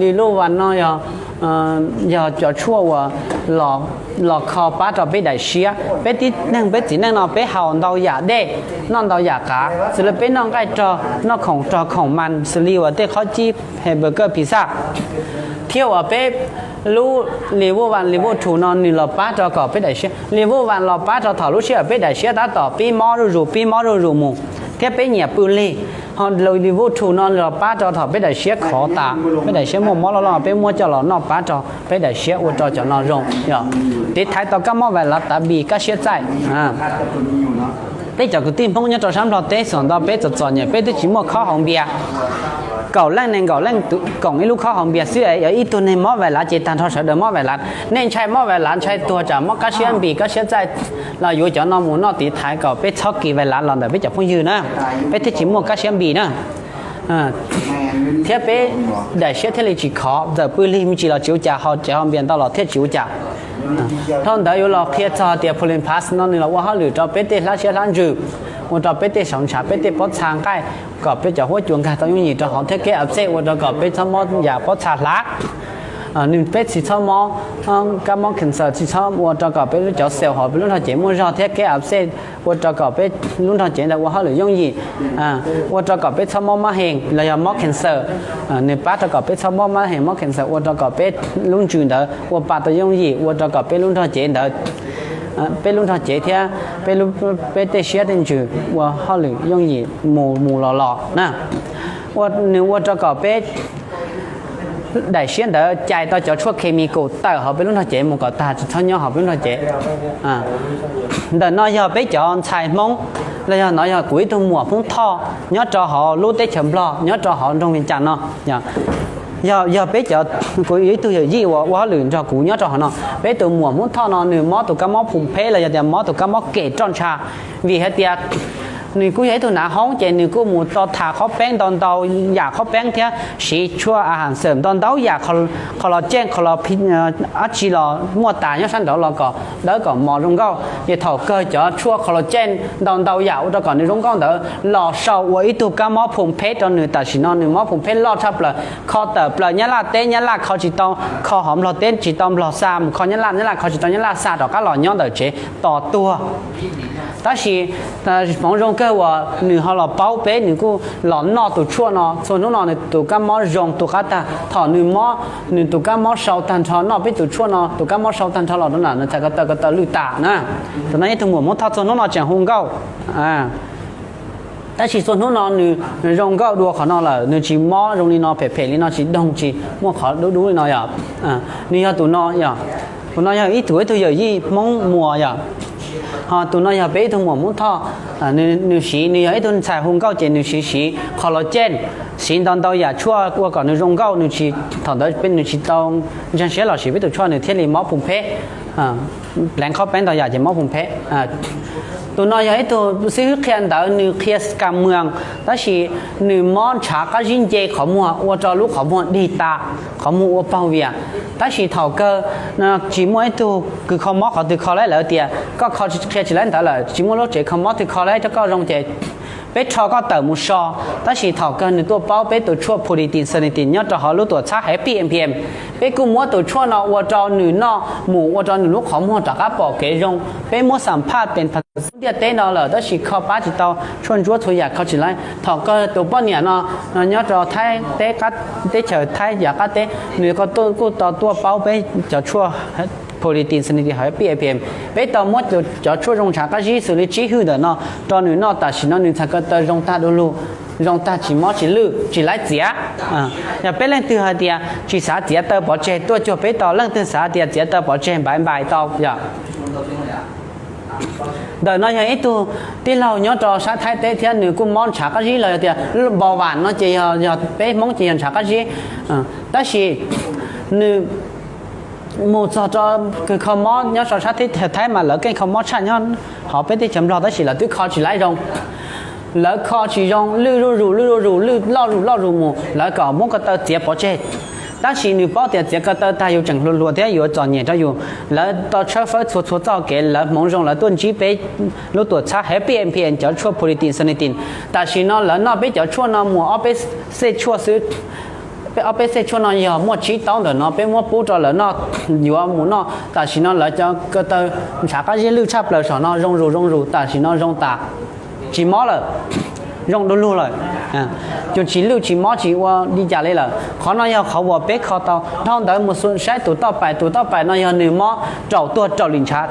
li luj vas no yog, yog cov tshuaj uas los kho pab rau peb daim siab. Peb tib neeg peb txiv neej no peb haus ntau yam dej, noj ntau yam qav, xws li peb noj nqaij rog, noj khoom rog khoom mas xws li uas tej qhob cib, hamburger, pizza, thiab uas peb lub li vuj vas li vuj thu no nws los pab rau kom peb daim siab, li vuj vas los pab rau thaum lub sij hawm peb daim siab tab tom pib mob zuj zus pib mob zuj zus mus thiab peb nyiam pw lig, ho li vuj thu no los pab rau thaum peb daim siab khov tas, peb daim siab muaj mob loj loj peb muab coj los noj pab rau peb daim siab ua rau cov no zoo. Tiv thaiv tau kab mob vais lav tav npis kab siab txaij. Peb cov kwv tij Hmoob nyob rau sab Nplog teb xuas ntau peb txom txom nyem peb twb tsis muaj khob hauv npias. Kaum leej nees nkaum leej koom ib lub khob hauv npias xwb es yog ib tug neeg mob vais lav ces tag nrho sawv daws mob vais lav. Nej ntshai mob vais lav ntshai tuag tsam mob kab siab npis kab siab txaij los yuav cov no mus noj tiv thaiv kom peb txhob kis vais lav los ntawm peb cov phooj ywg na, peb thiaj tsis muaj kab siab npis na. Thiab peb daim siab thiaj li tsis khov, txawm pw lig me ntsis los tsis ua cas, haus cov hauv npias ntau los thiaj tsis ua cas. Dhau ntawd yuav los qhia txog tias Pulin Plus no nws los ua hauj lwm rau peb tej hlab siab hlab ntsws, ua rau peb tej saum ntshav peb tej pob txha nqaij, kom peb cov huab cua nkag tau yooj yim rau hauv thiab kev abscess ua rau kom peb txhob mob yam pob txha hlav. Nws peb tsis txhob mob kab mob cancer, tsis txhob ua rau kom peb lub cov cell hauv peb lub nrog cev muaj zog thiab kev abscess ua rau kom peb lub nrog cev ntawd ua hauj lwm yooj yim, ua rau kom peb txhob mob mab hees los yog mob cancer. Nws pab rau kom peb txhob mob mab hees mob cancer, ua rau kom peb lub ntsws ntawd ua pa tau yooj yim, ua rau kom peb lub nrog cev ntawd, peb lub nrog cev thiab peb, peb tej siab tej ntsws ua hauj lwm yooj yim mus mus los los na. Nws ua rau kom peb daim siab ntawd cais tau cov tshuaj chemical tawm hauv peb lub nrog cev mus kom tag tsis txhob nyob hauv peb lub nrog cev. Ntawm no yog peb cov ntxhais Hmoob, los yog no yog kuv ib tug muam Hmoob Thoj nyob rau hauv lub teb chaws Nplog nyob rau hauv nroog Vias Cas no. Yog, yog peb cov, kuv ib tug yawm yij uas ua hauj lwm nrog kuv nyob rau hauv no, peb tus muam Hmoob Thoj no nws mob tus kab mob phum pheb los yog tias mob tus kab mob kem roj ntsha, vim hais tias nws kuj yog ib tug nav hoob ces nws kuj mus tau tham qhob peeb ntau ntau yam qhob peeb thiab siv tshuaj a has xawm ntau ntau yam, qhov los ceej qhov los dab tsi los muaj tas nyob sab nraud los kom dawb kom mos zoo nkauj. Ces thaum kawg cov tshuaj qhov los ceej ntau ntau yam ua rau kom nws zoo nkauj ntawd los sau ua ib tug kab mob phum pheb rau nws. Tam sim no nws mob phum pheb loj tshaj plaws, kho tawm plaws Nyab Laj teb, Nyab Laj kho tsis tau, kho hauv Nplog teb tsis tau Nplog xa, mus kho Nyab Laj, Nyab Laj kho tsis tau Nyab Laj xa rov qab los nyob ntawm tsev tos tuag. Tab sis hmoov zoo kawg uas nws ho los paub peb, nws kuj los noj tus tshuaj no. Txhua hnub no nws tus kab mob zoo tu qab tag. Thaum nws mob, nws tus kab mob sau tag nrho, noj peb tus tshuaj no tus kab mob sau tag nrho los rau nram nws txhais ko taw, ko taw lwj tas na. Tus no yog ib tug muam Hmoob Thoj txhua hnub no tseem hu nkauj. Tab sis txhua hnub no nws zoo nkauj dua qhov no lawm, nws tsis mob zoo li no, phem phem li no, tsis doog, tsis muaj qhov dub dub li no yom. Nws yog tus no yom. Tus no yog ib tug, ib tug yawm yij Hmoob Muas yom. Ho tus no yog peb ib tug muam Hmoob Thoj. Nws siv, nws yog ib tug ntxhais hu nkauj ces nws siv, siv qhov los ceej, siv ntau ntau yam tshuaj ua kom nws zoo nkauj, nws tsis, thaum ntawd nws tsis tau ntseeg siab los siv peb tus tshuaj nws thiaj li mob phum pheb. Pleev qhob peeb ntau yam ces mob phum pheb. Tus no yog ib tug xib hwb qhia ntawv, nws qhia kam muas, tab sis nws mob ntshav qab zib nce qhov muag ua rau lub qhov muag dig tas, qhov muag ua paug vias. Tab sis thaum kawg tsis muaj ib tug kws kho mob qhov twg kho laib, lawv tias koj kho qhia tsis laib ntawv lawm, tsis muaj lub tsev kho mob twg kho laib rau koj zoo ces peb rho koj tawm mus so. Tab sis thaum kawg nws tuaj paub peb tus tshuaj Puritin Sanity nyob rau hauv lub tuam txhab Happy M P M, peb kuj muab tus tshuaj no ua rau nws noj mus ua rau nws lub qhov muag rov qab pom kev zoo. Peb muab xam phaj pes npha ntiaj teb no lawm tab sis kho pab tsis tau, tshuaj ntsuab txhua yam kho tsis laib. Thaum kawg tus poj niam no nyob rau Thaib teb, teb chaws Thaib yav qab teb, nws kuj tau tuaj paub peb cov tshuaj polyethylene hauv P A P M. Peb tau muab cov tshuaj zoo ntshav qab zib xws li tsib hwj ntawm no rau nws noj, tam sim no nws txhais ko taw zoo tag du lug, zoo tag tsis mob tsis lwj tsis laib txiav. Yog peb leej twg hais tias tsis xav txiav taw pov tseg tuaj cuag peb tau, leej twg xav tias txiav taw pov tseg npaiv npais tau yog. Ntawm no yog ib tug tij laug nyob rau sab Thaib teb thiab nws kuj mob ntshav qab zib los yog tias npau vam no ces yog peb Hmoob ces yog ntshav qab zib. Tab sis nws mus txog rau kws kho mob nyob rau sab teb chaws Thaib mas lawv keej kho mob tshaj nyob hauv peb teb chaws Nplog, tab sis lawv twb kho tsis laib zoo. Lawv kho tsis zoo, lwj zuj zus lwj zuj zus, lwj loj zus loj zus mus, lawv kom muab ko taw txiav pov tseg. Tab sis nws paub tias txiav ko taw tag yus tseem hluas hluas thiab yuav txom nyem rau yus. Lawv tau tshawb fawb txhua txhua txoj kev, lawv hmoov zoo lawv tuaj ntsib peb lub tuam txhab hauv P M P N cov tshuaj polyethylene. Tam sim no lawv noj peb cov tshuaj no mus ob peb xej tshuaj xwb. Peb ob peb xej tshuaj no yog muaj tsib taub ntawm no peb muab pub rau lawv noj, yuav mus noj. Tam sim no lawv cov ko taw ntshav qab zib lwj tshaj plaws saum no zoo zus zoo zus, tam sim no zoo tas, tsis mob lawm, zoo du lug lawm, tsis lwj tsis mob tsis ua li cas li lawm. Qhov no yog qhov uas peb kho tau. Dhau ntawd mus saib tus toj pais, tus toj pais no yog nws mob raum tuag raum lim ntshav.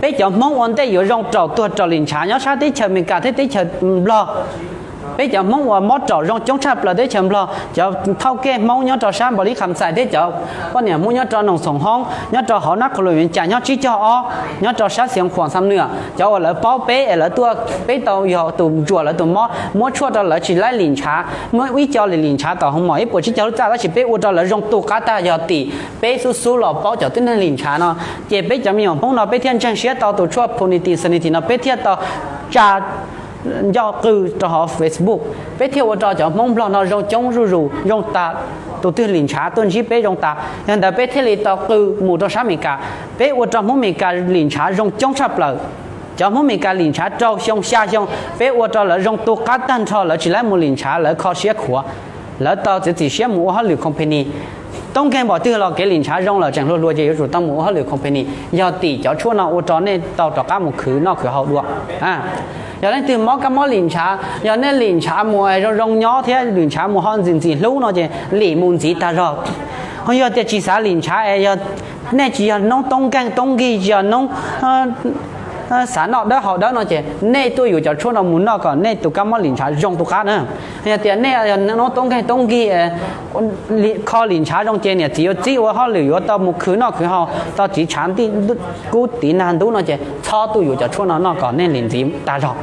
Peb cov Hmoob ua ntej yuav zoo raum tuag raum lim ntshav nyob sab teb chaws Amelikas thiab teb chaws Nplog. Peb cov Hmoob uas mob raum zoo coob tshaj plaws teb chaws Nplog, cov thauj kej Hmoob nyob rau sab Npaus Lis Kham Xais thiab cov poj niam Hmoob nyob rau Noog Xoom Hoob, nyob rau hauv nab qhua lus Vias Cas nyob tsib caug ob, nyob rau sab Xeev Khuam Xam Nuas, cov uas lawv paub peb es lawv tuaj, peb tau yog tus ntsuam lawv tus mob, muab tshuaj rau lawv tsis laib lim ntshav, muab ib co lim lim ntshav tom hoo mom ib puas tsib caug lub txaj, tab sis peb ua rau lawv zoo tu qab tag yog tim peb xub xub los paub cov tib neeg lim ntshav no. Ces peb cov me nyuam Hmoob no peb thiaj ntseeg siab tau tus tshuaj polyethylene no, peb thiaj tau tsa ncauj qw rau hauv Facebook, peb thiaj ua rau cov Hmoob Nplog no zoo coob zuj zus zoo tas, tus twg lim ntshav tuaj ntsib peb zoo tas. Yog ntawd peb thiaj li tau qw mus rau sab Amelikas, peb ua rau Hmoob Amelikas lim ntshav zoo coob tshaj plaws. Cov Hmoob Amelikas lim ntshav rau xyoo xya xyoo, peb ua rau lawv zoo tu qab tag nrho, lawv tsis laib mus lim ntshav, lawv kho siab khuav, lawv tau txiav txim siab mus ua hauj lwm company. Toob nkeeg npaum twg los kev lim ntshav zoo lawm tseem hluas hluas ces yuav tsum tau mus ua hauj lwm company. Yog tim cov tshuaj no ua rau nej tau rov qab mus khwv noj khwv haus dua. Yog leej twg mob kab mob lim ntshav, yog nej lim ntshav mus zoo zoo nyob thiab lim ntshav mus ho ntxim ntxim hlub no ces lim mus ntxiv tag zog. Ho yog tias tsis xav lim ntshav es yog nej tsis yog noob toob nkeeg toob nkig, tsis yog noob xav noj dawb haus dawb no ces nej tuaj yuav cov tshuaj no mus noj kom nej tus kab mob lim ntshav zoo tu qab na. Yog tias nej yog noob toob nkeeg toob nkig, kho lim ntshav zoo ces niam txiv yuav txib ua hauj lwm yuav tau mus khwv noj khwv haus, tau tiv tshav nti kub tiv nag ntub no ces txhob tuaj yuav cov tshuaj no noj kom nej lim ntxiv tag zog.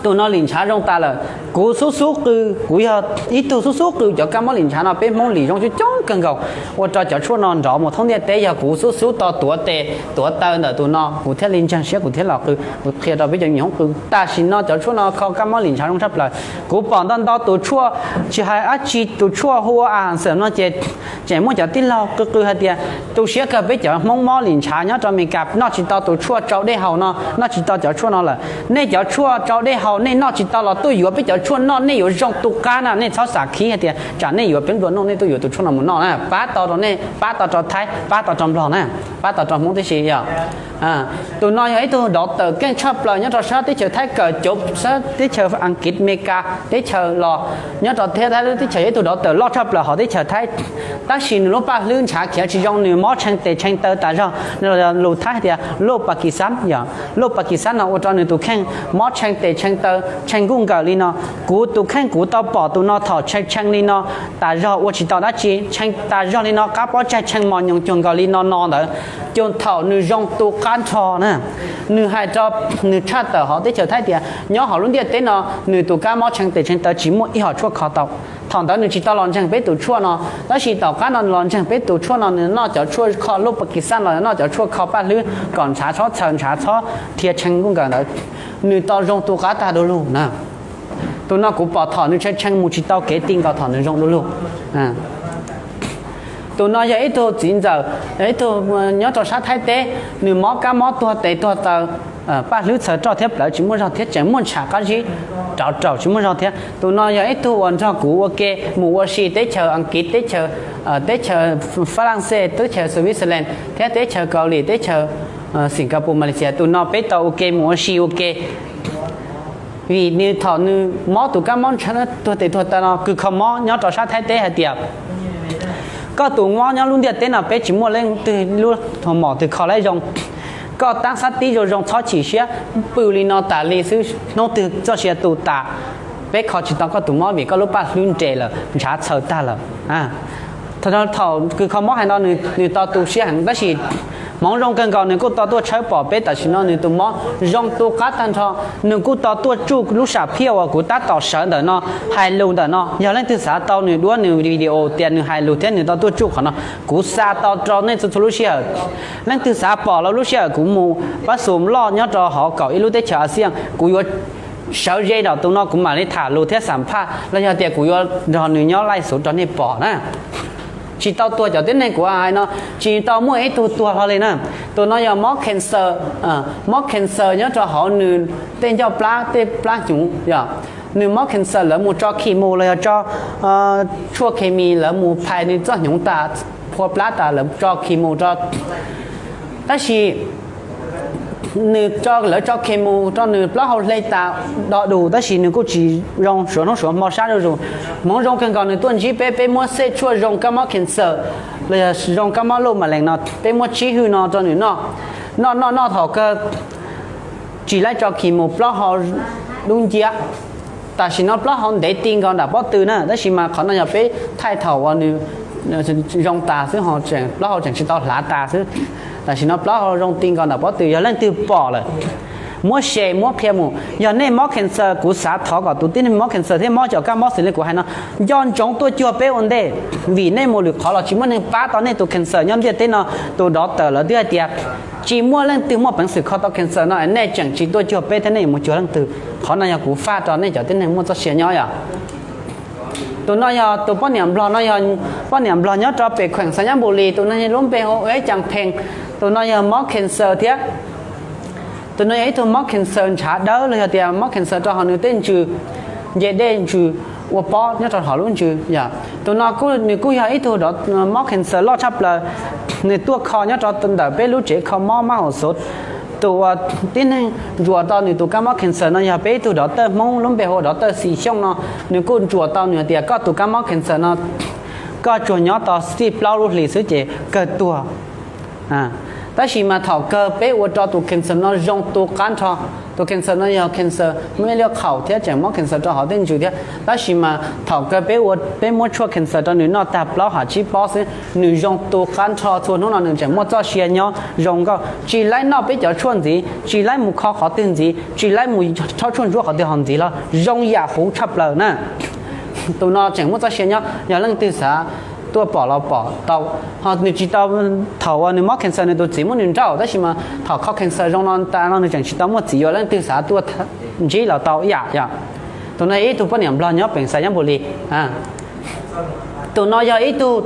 Tus no lim ntshav zoo tas lawm. Kuv xub xub qw, kuv yog ib tug xub xub qw cov kab mob lim ntshav no, peb Hmoob lim zoo coob coob kawg nkaus, ua rau cov tshuaj no nrov mus thoob ntiaj teb. Yog kuv xub xub tau tuav tes tuav taw ntawm tus no, kuv thiaj li ntseeg siab kuv thiaj los qw, kuv qhia rau peb cov me nyuam Hmoob qw. Tam sim no cov tshuaj no kho kab mob lim ntshav zoo tshaj plaws. Kuv pom ntau ntau tus tshuaj, tsis hais dab tsi tus tshuaj hu ua a xam no ces tseem muaj cov tij laug qw qw hais tias tu siab kawg peb cov Hmoob mob lim ntshav nyob rau Amelikas noj tsis tau tus tshuaj tsau dej haus no, noj tsis tau cov tshuaj no lawm. Nej cov tshuaj tsau dej haus nej noj tsis tau los tuaj yuav peb cov tshuaj noj nej yuav zoo tu qab na. Nej txhob xav khib hais tias tsam nej yuav peb nplua nuj nej tuaj yuav tus tshuaj no mus noj na, pab tau rau nej, pab tau rau Thaib, pab tau rau Nplog na, pab tau rau Hmoob tib si yog. Tus no yog ib tug dov tawm keej tshaj plaws nyob rau sab teb chaws Thaib kawm cov sab teb chaws Askiv, Amelikas teb chaws los nyob rau Thaib teb chaws yog ib tug dov tawm loj tshaj plaws hauv teb chaws Thaib. Tab sis nws lub paj hlwb ntshav khiav tsis zoo, nws mob tshee tes tshee taw tas zog, lus Thaib tias lub Pakistan yog, lub Pakistan no ua rau nws tus kheej mob tshee tes tshee taw tshee nkuj nkaws li no. Kuv tus kheej kuv tau pom tus no thaum tshee tshee li no tas zog ua tsis tau dab tsi, tshee tas zog li no qab pob tsaig tshee mos nyoos cuag nkaus li no no ntawd, cuag thaum nws zoo tu qab nrho na. Nws hais rau, nws tshaj tawm hauv teb chaws Thaib tias nyob hauv lub ntiaj teb no nws tus kab mob tshee tes tshee taw tsis muaj ib hom tshuaj kho tau. Thaum ntawd nws tsis tau los ntseeg peb tus tshuaj no, tab sis tom qab no nws los ntseeg peb tus tshuaj no, nws noj cov tshuaj kho lub Pakistan los noj cov tshuaj kho paj hlwb kom ntshav txhob txhaws ntshav txhob dhia tshee nkuj nkaws ntawd, nws tau zoo tu qab tag du lug na. Tus no kuv pom thaum nws tshee tshee mus tsis tau kev ti nkaus thaum nws zoo du lug. Tus no yog ib tug txiv ntxawm, ib tug nyob rau sab Thaib teb, nws mob kab mob tuag tes tuag taw, paj hlwb txhaws roj thiab plawv tsis muaj zog thiab tseem muaj ntshav qab zib rauv raum tsis muaj zog thiab. Tus no yog ib tug uas nrog kuv ua ke mus ua si teb chaws Askiv, teb chaws, teb chaws Fab Laj Xes, teb chaws Switzerland thiab teb chaws Kaus Lim, teb chaws Singapore, Malaysia. Tus no peb tau ua ke mus ua si ua ke. Vim nws thaum nws mob tus kab mob ntshav tuag tes tuag taw no kws kho mob nyob rau sab Thaib teb hais tias Koj tus mob nyob lub ntiaj teb no peb tsis muaj leej twg lub tus mom twg kho laib zoo. Koj tab xab tib zoo zoo txhob chim siab, pw li no tas li xwb, hnub twg txoj sia tu tas, peb kho tsis tau koj tus mob vim koj lub paj hlwb nres lawm, ntshav txhaws tag lawm. Thaum kws kho mob hais no nws tau tu siab heev tab sis hmoov zoo kawg nkaus nws kuj tau tuaj tshawb pom peb tam sim no nws tus mob zoo tu qab tag nrho. Nws kuj tau tuaj tsuj lub sam phiaj uas kuv tab tom sawv ntawm no hais lus ntawm no. Yog leej twg xav tau nws duab nws video tias nws hais lus thiab nws tau tuaj tsuj qhov no, kuv xa tau rau nej txhua txhua lub sij hawm. Leej twg xav pom los lub sij hawm kuv mus pab xus loj nyob rau hauv kaum ib lub teb chaws A Xias, kuv yuav sawv ze nram tus no kuv mam li tham lus thiab xam phaj los yog tias kuv yuav nrog nws nyob laij xuv rau nej pom na. Tsis tau tuag cov tib neeg kuv hais no, tsis tau muaj ib tug tuag hlo li na. Tus no yog mob cancer, mob cancer nyob rau hauv nws tej ncauj plab tej plab hnyuv yog. Nws mob cancer lawv mus tso khi mus los yog tso tshuaj khes mis lawv mus phais nws txoj hnyuv tas, phua plab tas lawv tso khi mus rau. Tab sis nws lawv tso khi mus rau nws plaub hau hle tas do dus tab sis nws kuj tsis zoo suav hnub suav hmo sab zuj zus. Hmoov zoo kawg nkaus nws tuaj ntsib peb, peb muab xej tshuaj zoo kab mob cancer los yog zoo kab mob luj ma lees no peb muab tsib hwj no rau nws noj. Noj noj noj thaum kawg tsis laib tso khi mus plaub hau dub nciab. Tam sim no plaub hau ntev ti nkaus nram pob tw na tab sis mas qhov no yog peb thaij thaum uas nws zoo tas xwb, plaub hau tseem tsis tau hlav tas xwb. Tam sim no plaub hau zoo ti nkaus nram pob tw, yog leej twg pom lawm muab share muab qhia mus. Yog nej mob cancer kuv xav thov kom tus tib neeg mob cancer thiab mob cov kab mob xws li kuv hais no nco ntsoov tuaj cuag peb ua ntej, vim nej mus lwm qhov los tsis muaj neeg pab tau nej tus cancer nyob ntiaj teb no. Tus doctor lawv twb hais tias tsis muaj leej twg muaj peev xwm kho tau cancer no es nej tseem tsis tuaj cuag peb thiab nej yuav mus cuag leej twg. Qhov no yog kuv faj rau nej cov tib neeg muaj txoj sia nyob yom. Tus no yog tus poj niam nplog no yog poj niam nplog nyob rau pem kheem Xas Nyab Npus Lis, tus no lub npe hu ua Ib Caa Pheej. Tus no yog mob cancer thiab. Tus no yog ib tug mob cancer ntshav dawb los yog tias mob cancer rau hauv nws tej ntsws, nce dej ntsws, ua pob nyob rau hauv lub ntsws yom. Tus no nws kuj yog ib tug mob cancer loj tshaj plaws, nws tuaj kho nyob rau ntawm peb lub tsev kho mob mab hauv xov. Tus uas tib neeg ntsuas tau nws tus kab mob cancer no yog peb ib tug dov tawj Hmoob lub npe hu ua dov tawj Xis Xyooj no, nws kuj ntsuas tau nws hais tias koj tus kab mob cancer no koj tsuas nyob tau txij plaub lub hlis xwb ces kawg tuag. Tab sis mas thaum kawg peb ua rau tus cancer no zoo tu qab nrho. Tus cancer no yog cancer muaj ib lub khaum thiab tseem mob cancer rau hauv tej ntsws thiab. Tab sis mas thaum kawg peb ua, peb muab tshuaj cancer rau nws noj tag plaub hab tsib pob xwb, nws zoo tu qab nrho txhua hnub no nws tseem muaj txoj sia nyob zoo nkauj, tsis laib noj peb cov tshuaj ntxiv, tsis laib mus kho qhov twg ntxiv, tsis laib mus rhaub tshuaj ntsuab qhov twg hauv ntxiv los zoo yam huv tshaj plaws na. Tus no tseem muaj txoj sia nyob, yog leej twg xav tuaj pom los pom tau. Ho nws tsis tau, thaum uas nws mob cancer nws tus txiv muab nws nrauj tab sis mas thaum kho cancer zoo no tas no nws tseem tsis tau muaj txiv, yog leej twg xav tuaj ntsib los tau ib yam yom. Tus no ib tug poj niam nplog nyob pem Xas Nyab Npus Lis. Tus no yog ib tug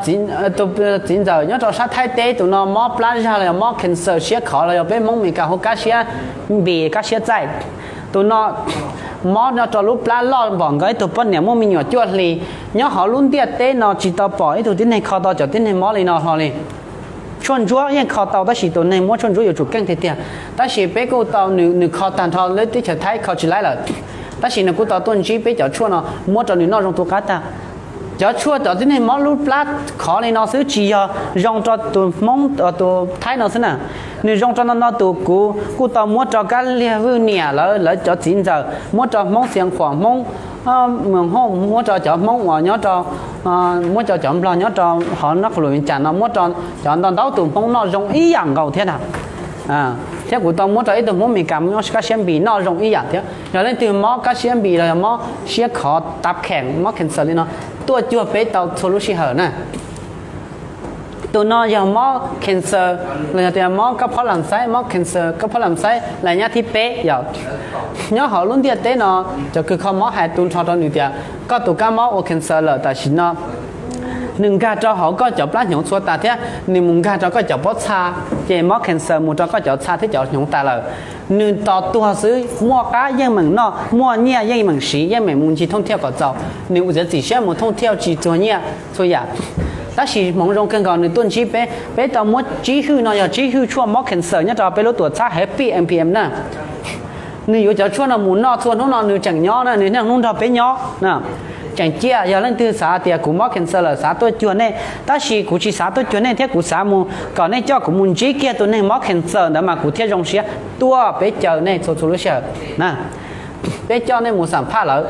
txiv ntxawm nyob rau sab Thaib teb, tus no mob plab zag los yog mob cancer siab khov los yog peb Hmoob Mes Kas hu kab siab npis kab siab txaij. Tus no mob nyob rau lub plab loj npaum nkaus ib tug poj niam muaj me nyuam cuaj hli. Nyob hauv lub ntiaj teb no tsis tau pom ib tug tib neeg kho tau cov tib neeg mob li no hlo li. Tshuaj ntsuab yeej kho tau tab sis tus neeg muab tshuaj ntsuab yuav tsum keej tiag tiag. Tab sis peb kuj tau, nws kho tag nrho lub teb chaws Thaib kho tsis laib lawm, tab sis nws kuj tau tuaj ntsib peb cov tshuaj no muab rau nws noj zoo tu qab tag. Cov tshuaj cov tib neeg mob lub plab khov li no xwb tsis yog zoo rau tus Hmoob tus Thaib no xwb na, nws zoo rau no no tus kuv kuj tau muab rau Kab Liag Vwj niam lawv, lawv cov txiv ntxawm, muab rau Hmoob Xias Khuam, Hmoob Mws Hauj, muab rau cov Hmoob uas nyob rau, muab rau cov nplog nyob rau hauv Naj Qhua Lus Vias Cas no muab rau cov ntau ntau tus Hmoob noj zoo ib yam nkaus thiab na. Thiab kuv tau muab rau ib tug Hmoob Mes Kas mob kab siab npis noj zoo ib yam thiab. Yog leej twg mob kab siab npis los yog mob siab khov, tav kheem, mob cancer li no, tuaj cuag peb tau txhua lub sij hawm na. Tus no yog mob cancer los yog tias mob kab phob lam xaib, mob cancer kab phob lam xaib lais nyab thib peb yom. Nyob hauv lub ntiaj teb no, cov kws kho mob hais tu nrho rau nws tias koj tus kab mob ua cancer lawm tam sim no nws nkag rau hauv koj cov plab hnyuv txhua tas thiab nws mus nkag rau koj cov pob txha, ces mob cancer mus rau koj cov txha thiab cov hnyuv tas lawm. Nws tos tuag xwb, muaj qab yeej meem noj, muaj nyiaj yeej meem siv, yeej meem mus ncig thooj thiaj kom txaus. Nws ua txiav txim siab mus thooj thiaj tsis txuag nyiaj txhua yam. Tab sis hmoov zoo kawg nkaus nws tuaj ntsib peb, peb tau muab tsib hwj no yog tsib hwj tshuaj mob cancer nyob rau peb lub tuam txhab Happy M P M na. Nws yuav cov tshuaj no mus noj txhua hnub no nws tseem nyob na, nws niaj hnub nrog peb nyob na. tseem ciaj. Yog leej twg xav tias kuv mob cancer lawm xav tuaj cuag nej, tab sis kuv tsis xav tuaj cuag nej thiab kuv xav mus kom nej coj kuv mus ntsib kiag tus neeg mob cancer ntawd mas kuv thiaj zoo siab tuaj peb caw nej txhua txhua lub sij hawm. Peb coj nej mus xam phaj lawm.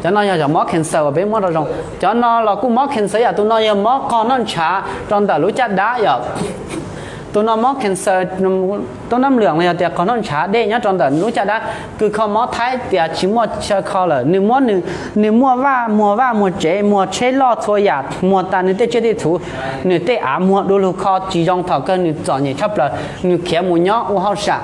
Cov no yog cov mob cancer uas peb muab rau zoo. Cov no los kuj mob cancer yam, tus no yog mob qog noj ntshav rau ntawm lub caj dab yom. Tus no mob cancer tub nab lwm los yog tias qog noj ntshav dej nyob rau ntawm lub caj dab, kws kho mob Thaib tias tsis muaj chaw kho lawm, nws muab, nws muaj vaj muag, vaj muag tsev, muag tsheb loj txhua yam, muag tas nws tej tsiaj tej txhu, nws tej av muag du lug kho tsis zoo, thaum kawg nws txom nyem tshaj plaws, nws khiav mus nyob ua hauj sam.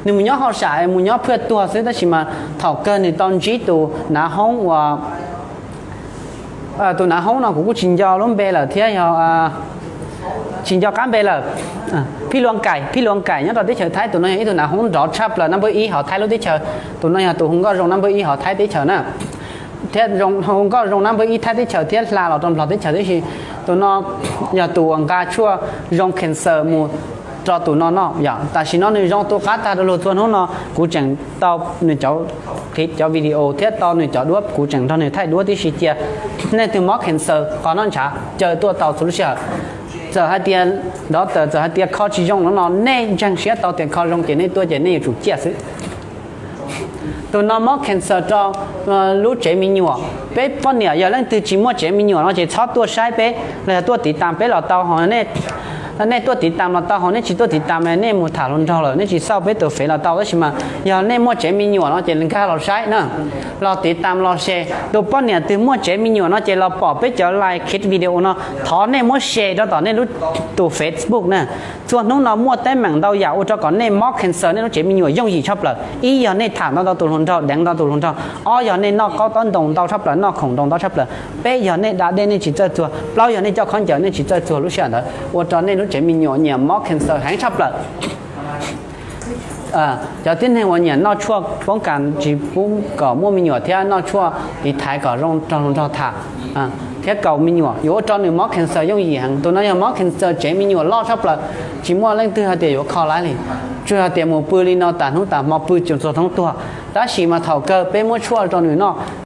Nws mus nyob hauj sam, mus nyob phaj tuag xwb, tab sis mas thaum kawg nws tau ntsib tus nav hoob uas tus nav hoob no kuv kuj tsis nco lub npe lawm thiab yog tsis nco qab npe lawm. Phij Luas Kaim, Phij Luas Kaim nyob rau teb chaws Thaib, tus no yog ib tug nav hoob nrov tshaj plaws nab npawb ib hauv Thaib lub teb chaws. Tus no yog tus hu nkauj zoo nab npawb ib hauv Thaib teb chaws na. Thiab hu nkauj zoo nab npawb ib Thaib teb chaws thiab hla los rau Nplog teb chaws tib si. Tus no yog tus uas nqa tshuaj zoo cancer mus rau tus no noj yom. Tam sim no nws zoo tu qab tag du lug, txhua hnub no kuv tseem tau nws cov clip, cov video thiab tau nws cov duab, kuv tseem nrog nws thaij duab tib si cia. Nej twg mob cancer qog noj ntshav caw tuaj tau txhua lub sij hawm. Txawm hais tias doctor txawm hais tias kho tsis zoo no no, nej ntseeg siab tau tias kho zoo ces nej tuaj ces nej yuav tsum ciaj xwb. Tus no mob cancer rau lub tsev me nyuam. Peb poj niam yog leej twg tsis muaj tsev me nyuam no ces txhob tuaj saib peb los yog tuaj tiv tas peb los tau hos. Nej tuaj tiv tas los tau hos, nej tsis tuaj tiv tas mas nej mus tham hluas nraug lawm, nej tsis xauj peb tus fev los tau. Tab sis mas yog nej muaj tsev me nyuam no ces nkag los saib na, los tiv tas los share. Tus poj niam twg muaj tsev me nyuam no ces los pom peb cov live clip video no, thov nej muab share rau tom nej lub, tus Facebook na. Txhua hnub no muaj teeb meem ntau yam ua rau kom nej mob cancer, nej lub tsev me nyuam yooj yim tshaj plaws. Ib yog nej tham ntau ntau tus hluas nraug, deev ntau tus hluas nraug. Ob yog nej noj qaub taub ntoos ntau tshaj plaws, noj khoom ntoos ntau tshaj plaws. Peb yog nej da dej nej tsis txawj txuag. Plaub yog nej coj khaub ncaws nej tsis txawj txuag lub sij hawm ntawd ua rau nej lub tsev me nyuam nyiam mob cancer heev tshaj plaws. Cov tib neeg uas nyiam noj tshuaj poob kas tsis pub kom muaj me nyuam thiab noj tshuaj tiv thaiv kom zoo nrog hluas nraug tham thiab kaus me nyuam yuav ua rau nws mob cancer yooj yim heev. Tus no yog mob cancer tsev me nyuam loj tshaj plaws, tsis muaj leej twg hais tias yuav kho laib li. Tsuas yog tias mus pw li no tas hnub tas hmo pw txog thaum tuag. Tab sis mas thaum kawg peb muab tshuaj rau nws noj,